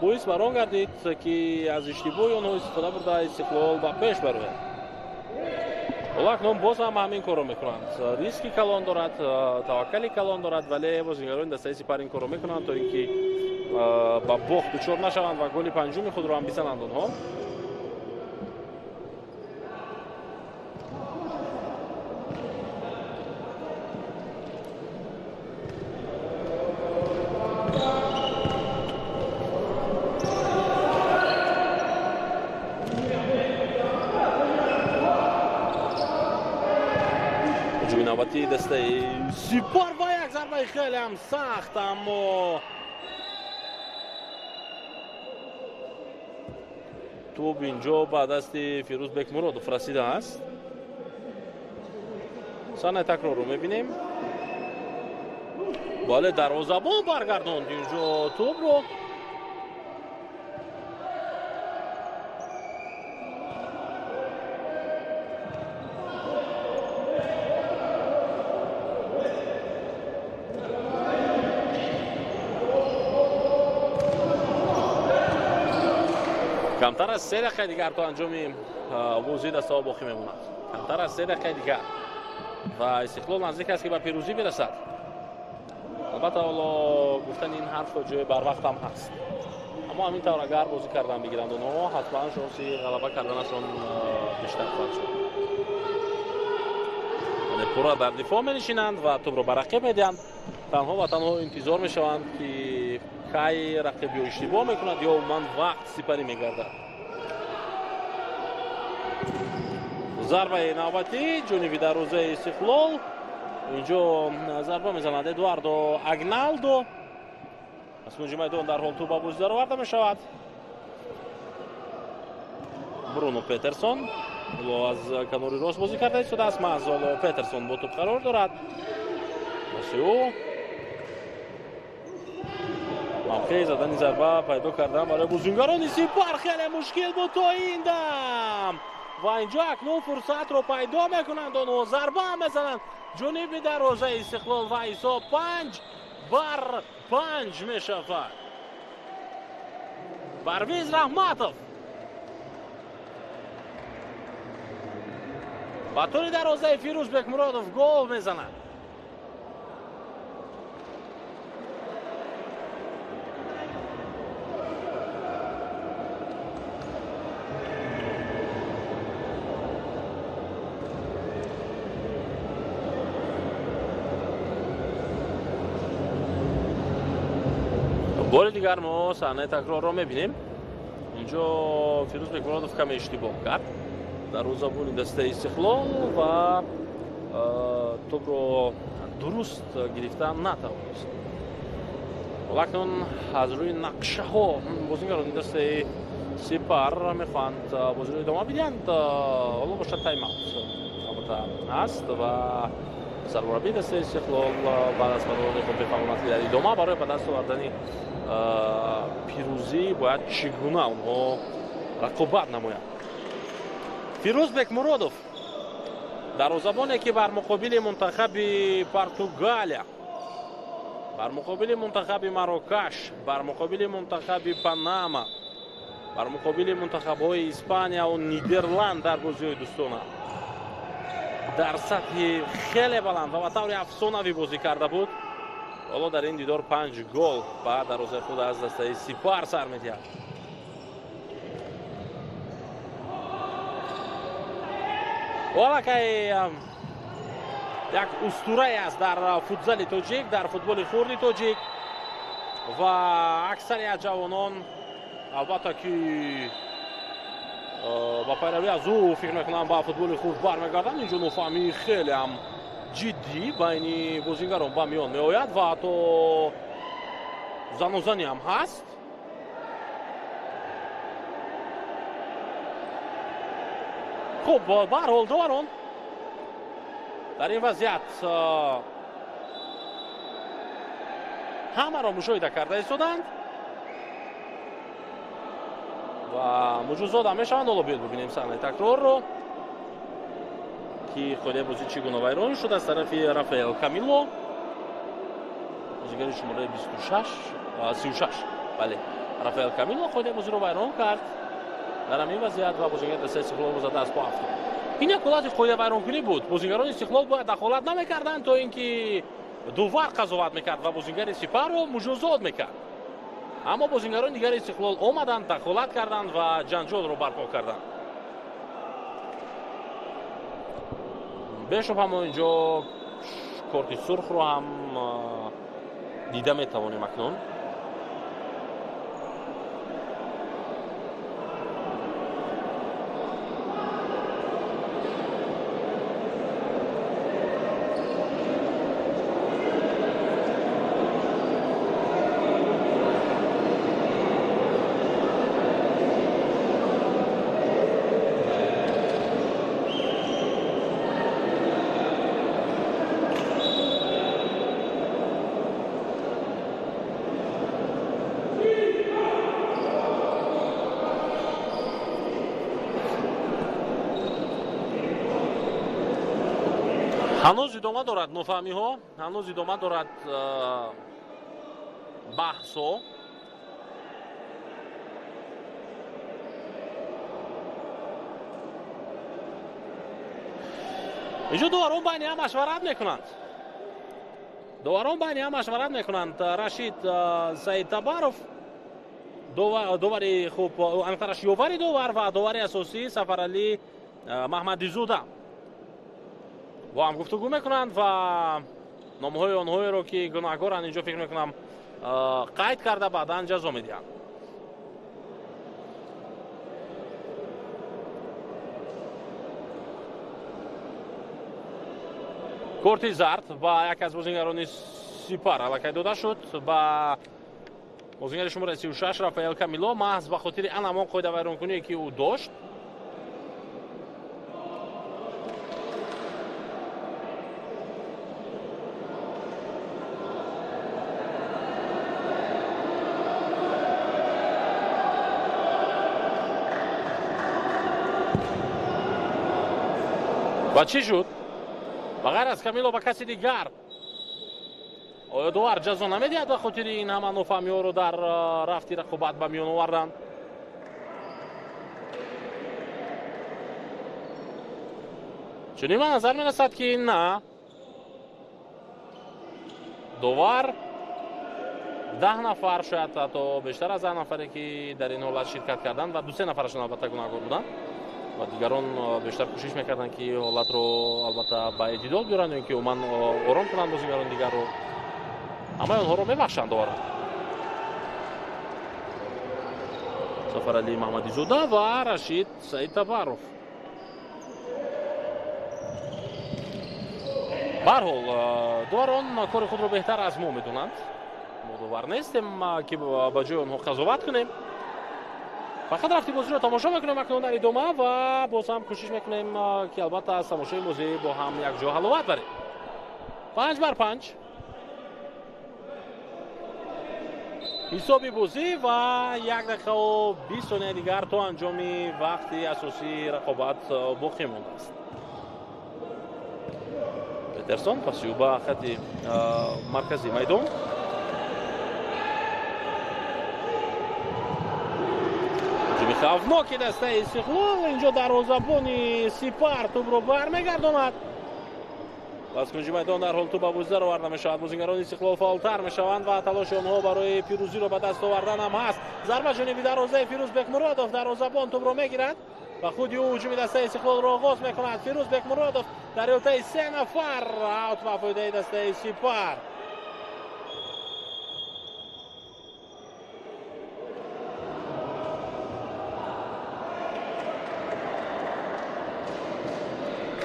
Speaker 1: боис бар он гардид, ки аз иштибоҳи онҳо истифода бурда Истиқлол ба пеш барояд. Ҳоло акнун боз ҳам ҳамин корро мекунанд. Риски калон дорад, таваккали калон дорад, вале бозингарони дастаи Сипар ин корро мекунанд то ин ки ба бохт дучор нашаванд ва голи панҷуми худро ҳам бизананд онҳо. Ҳуҷуми навбатии дастаи Сипар ва як зарбаи хеле ҳам сахт, аммо тӯб инҷо ба дасти Фирӯз Бекмуродов расидааст. Саҳнаи такрорро мебинем. Бале, дарвозабон баргардонд инҷо тӯбро. Камтар аз 3 дақиқаи дигар то анҷоми бозии дастаҳо боқӣ мемонад. Камтар аз 3 дақиқаи дигар ва Истиқлол наздик аст, ки ба пирӯзӣ бирасад. Албатта ҳоло гуфтани ин ҳарф ҷои барвақт ҳам ҳаст, аммо ҳамин тавр агар бозӣ кардан бигиранд онҳо, ҳатман шонси ғалаба карданашон бештар хоҳад шуд. Яъне пурра дар дифоъ менишинанд ва тӯбро ба рақиб медиҳанд. Танҳо ва танҳо интизор мешаванд, ки кай рақиб ё иштибоҳ мекунад ё умуман вақт сипарӣ мегардад. Зарбаи навбатӣ ҷониби дарвозаи Истиқлол. Инҷо зарба мезанад Эдуардо Агналдо. Аз кунҷи майдон дар ҳол тӯб ба бозӣ дароварда мешавад. Бруно Петерсон ҳоло аз канори рост бозӣ карда истодааст. Маҳз ҳоло Петерсон бо тӯб қарор дорад. Паси ӯ мавқеи задани зарба пайдо кардан барои бозингарони Сипар хеле мушкил буд то ин дам ва инҷо акнун фурсатро пайдо мекунанд онҳо, зарба мезананд ҷониби дарвозаи Истиқлол ва ҳисоб 5-5 мешавад. Парвиз Раҳматов ба тури дарвозаи Фирӯз Бекмуродов гол мезанад. Бори дигар мо саҳнаи такрорро мебинем. Инҷо Фирӯз Бекмуродов каме иштибоҳ кард дарвозабони дастаи Истиқлол ва тӯбро дуруст гирифта натавонист. Акнун аз рӯи нақшаҳо бозингарони дастаи Сипар мехоҳанд бозиро идома бидиҳанд. Ҳоло бошад тайм-аут албатта ҳаст ва сармураббии дастаи Истиқлол баъд аз бароварди худ мефаҳмонад, ки дар идома барои ба даст овардани пирӯзӣ бояд чӣ гуна онҳо рақобат намоянд. Фирӯз Бекмуродов дарвозабоне, ки бар муқобили мунтахаби Португалия, бар муқобили мунтахаби Марокаш, бар муқобили мунтахаби Панама, бар муқобили мунтахабҳои Испания ва Нидерланд дар бозиҳои дӯстона дар сатҳи хеле баланд ва ба таври афсонавӣ бозӣ карда буд. Ҳоло дар ин дидор 5 гол ба дарвозаи худ аз дастаи Сипар сар медиҳад. Аллакай Як устурае аст дар футзали тоҷик, дар футболи хурди тоҷик ва аксарият ҷавонон албатта ки ба пайравӣ аз ӯ фикр мекунам ба футболи хурд бармегарданд. Инҷо нофаҳмии хеле ҳам ҷиддӣ байни бозигарон ба миён меояд ва ҳатто занозанӣ ҳам ҳаст. Хуб, ба ҳар ҳол доварон дар ин вазъият ҳамаро мушоҳида карда истоданд ва муҷозот ҳам мешаванд. Ҳоло биёед бибинем саҳнаи такрорро, ки қоидаи бозӣ чӣ гуна вайрон шуд аз тарафи Рафаэл Камило, бозигари шумораи 36. Бале, Рафаэл Камило қоидаи бозиро вайрон кард дар ҳамин вазъият ва бозигари дастаи Истиқлол зада аз по афтод. Ин як ҳолати қоидавайронкунӣ буд. Бозигарони Истиқлол бояд дахолат намекарданд, то ин ки довар қазоват мекард ва бозигари Сипарро муҷозот мекард. Аммо бозигарони дигари Истиқлол омаданд, дахолат карданд ва ҷанҷолро барпо карданд. Бешубҳа мо инҷо корти сурхро ҳам дида метавонем акнун. Ҳанӯз идома дорад нофаҳмиҳо, ҳанӯз идома дорад баҳсҳо. Инҷо доварон байни ҳам машварат мекунанд. Доварон байни ҳам машварат мекунанд. Рашид Саидтабаров довари хуб, аниқтараш ёвари довар ва довари асосӣ Сафаралӣ Маҳмадизода бо ҳам гуфтугӯ мекунанд ва номҳои онҳоеро ки гунаҳкоранд инҷо фикр мекунам қайд карда баъдан ҷазо медиҳанд. Корти зард ба яке аз бозигарони Сипар аллакай дода шуд ба бозигари шумораи 36 Рафаэл Камило, маҳз ба хотири ан ҳамон қоидавайронкуние ки ӯ дошт. Ва чӣ шуд? Ба ғайр аз Камило ба каси дигар оё довар ҷазо намедиҳад ба хотири ин ҳама нофаҳмиҳоро дар рафти рақобат ба миён овардан? Чунин ба назар мерасад ки на, довар 10 нафар, шояд ҳатто бештар аз 10 нафаре ки дар ин ҳолат ширкат карданд ва 2-3 нафарашон албатта гунаҳкор буданд ва дигарон бештар кӯшиш мекарданд ки ҳолатро албатта ба эътидол биёранд ё ин ки умуман ором кунанд бозигарони дигарро. Ҳамаи онҳоро мебахшанд доварон. Сафаралӣ Маҳмадизода ва Рашид Саидтабаров. Ба ҳар ҳол доварон кори худро беҳтар аз мо медонанд. Мо довар нестем ки ба ҷои онҳо қазоват кунем. Фақат рафти бозиро тамошо мекунем акнун дар идома ва боз ҳам кӯшиш мекунем ки албатта аз тамошои бозӣ бо ҳам якҷо ҳаловат барем. 5 бар 5 ҳисоби бозӣ ва 1 дақиқаву 20 сонияи дигар то анҷоми вақти асосии рақобат боқӣ мондааст. Петерсон пасиу ба хати марказии майдон. Хавфноки дастаи Истиқлол инҷо дарвозабони Сипар тӯбро бармегардонад. Аз кунҷи майдон дар ҳол тӯб ба бозӣ дароварда мешавад. Бозигарони Истиқлол фаъолтар мешаванд ва талоши онҳо барои пирӯзиро ба даст овардан ҳам ҳаст. Зарба ҷониби дарвозаи Фирӯз Бекмуродов, дарвозабон тӯбро мегирад. و худи ӯ ҳуҷуми дастаи Истиқлолро оғоз мекунад. Фирӯз Бекмуродов дар иҳотаи се нафар, аут ба фоидаи дастаи Сипар.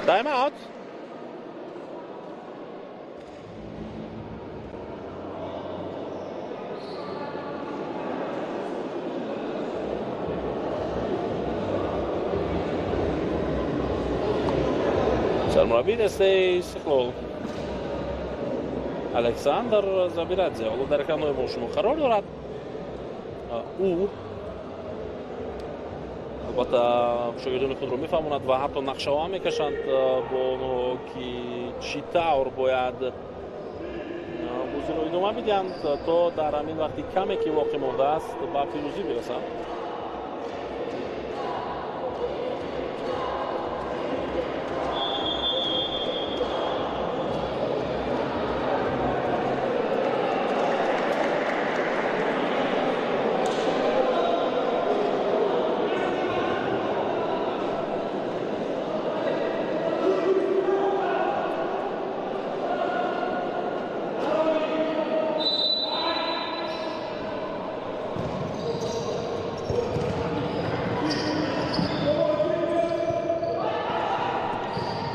Speaker 1: Тайм аут. Сармураббии дастаи Истиқлол Александр Забирадзе ҳоло дар экранҳои мо шумо қарор дорад. Ӯ албатта шогирдони худро мефаҳмонад ва ҳатто нақшаҳо мекашанд бо онҳо, ки чӣ тавр бояд бозиро идома бидиҳанд, то дар ҳамин вақти каме ки воқеъ мондааст ба пирӯзӣ бирасанд.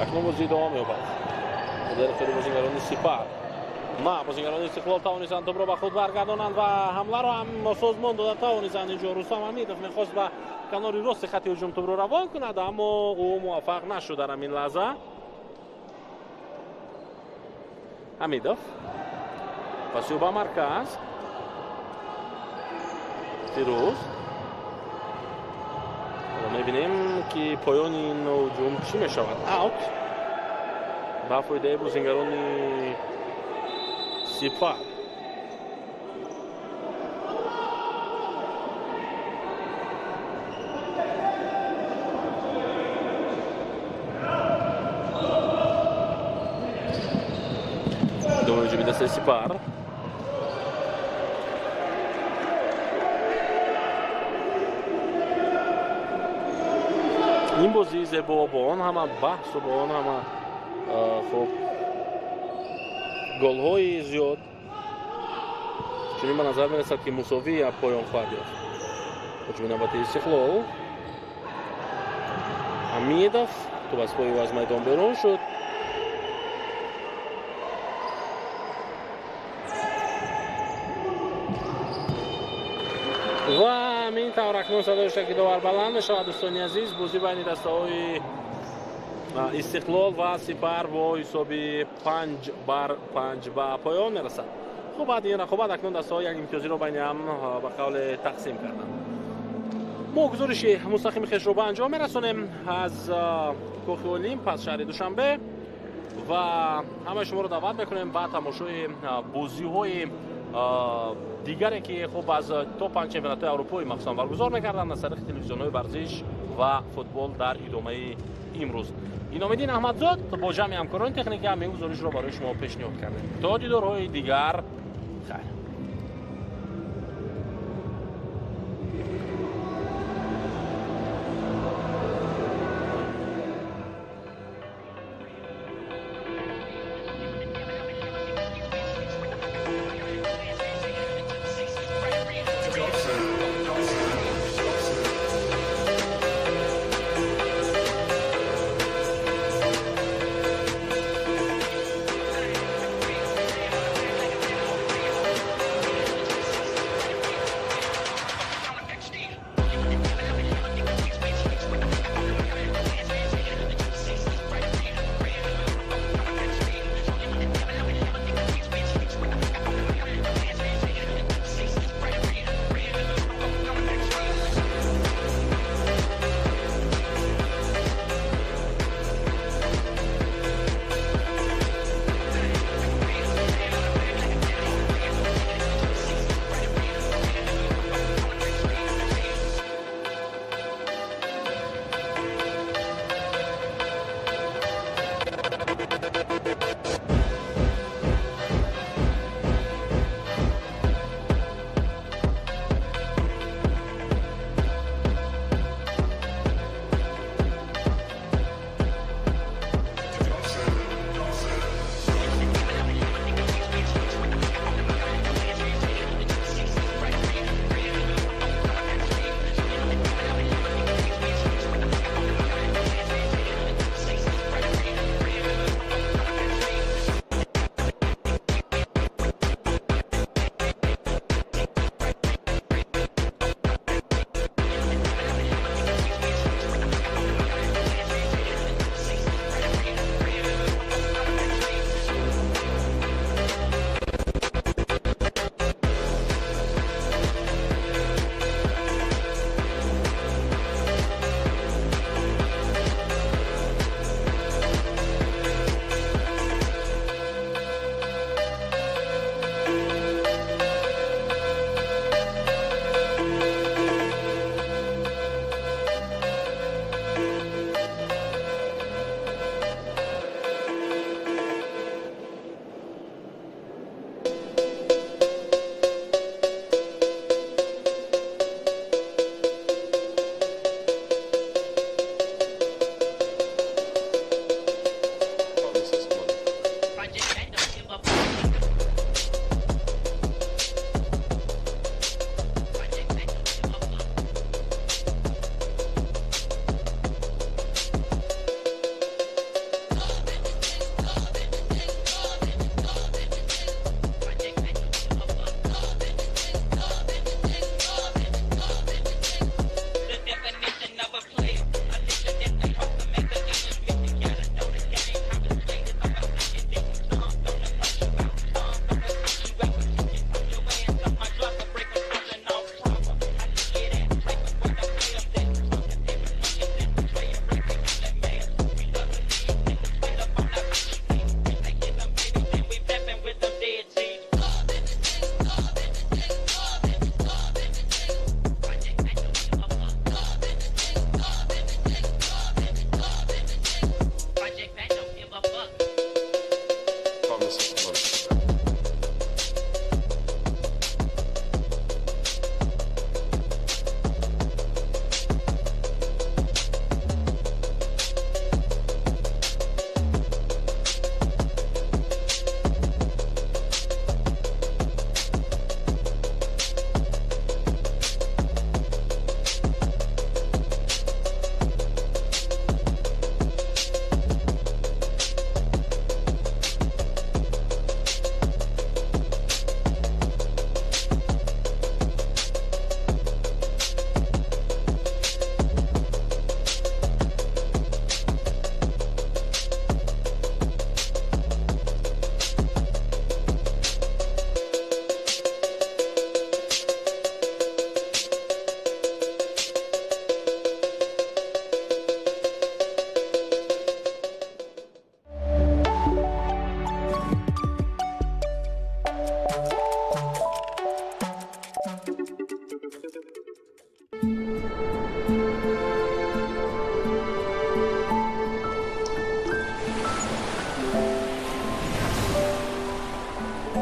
Speaker 1: Акнун бозӣ идома меёбад. Дар ихтиёри бозигарони Сипар. На, бозигарони Истиқлол тавонистанд тӯбро ба худ баргардонанд ва ҳамларо ҳам созмон дода тавонистанд. Инҷо Рустам Ҳамидов мехост ба канори рости хати ҳуҷум тӯбро равон кунад, аммо ӯ муваффақ нашуд дар ҳамин лаҳза. Ҳамидов паси ӯ ба марказ. Фирӯз. Мебинем, ки поёни ин ҳуҷум чӣ мешавад. Аут ба фоидаи бозингарони Сипар. Идомаи ҳуҷуми дастаи Сипар. Ин бозии зебо бо он ҳама баҳсу бо он ҳама хуб голҳои зиёд чунин ба назар мерасад, ки мусовӣ поён хоҳад ёфт. Ҳуҷуми навбати Истиқлол. Ҳамидов тӯб аз пои ӯ аз майдон берун шуд. Ва ҳамин тавр акнун садои шакидовар баланд мешавад. Дӯстони азиз, бозӣ байни дастаҳои Истиқлол ва Сипар бо ҳисоби 5-5 ба поён мерасад. Хуб, баъди ин рақобат акнун дастаҳо як имтиёзиро байни ҳам ба қавле тақсим карданд. Мо гузориши мустақими хешро ба анҷом мерасонем аз Кохи Олимп аз шаҳри Душанбе ва ҳамаи шуморо даъват мекунем ба тамошои бозиҳои дигаре, ки хуб аз то 5 чемпионатҳои Аврупои махсусан баргузор мекарданд аз тариқи телевизионҳои варзиш ва футбол дар идомаи имрӯз. Иномиддин Аҳмадзод бо ҷамъи ҳамкорони техникӣ ҳамин гузоришро барои шумо пешниҳод кардем. То дидорҳои дигар, хайр.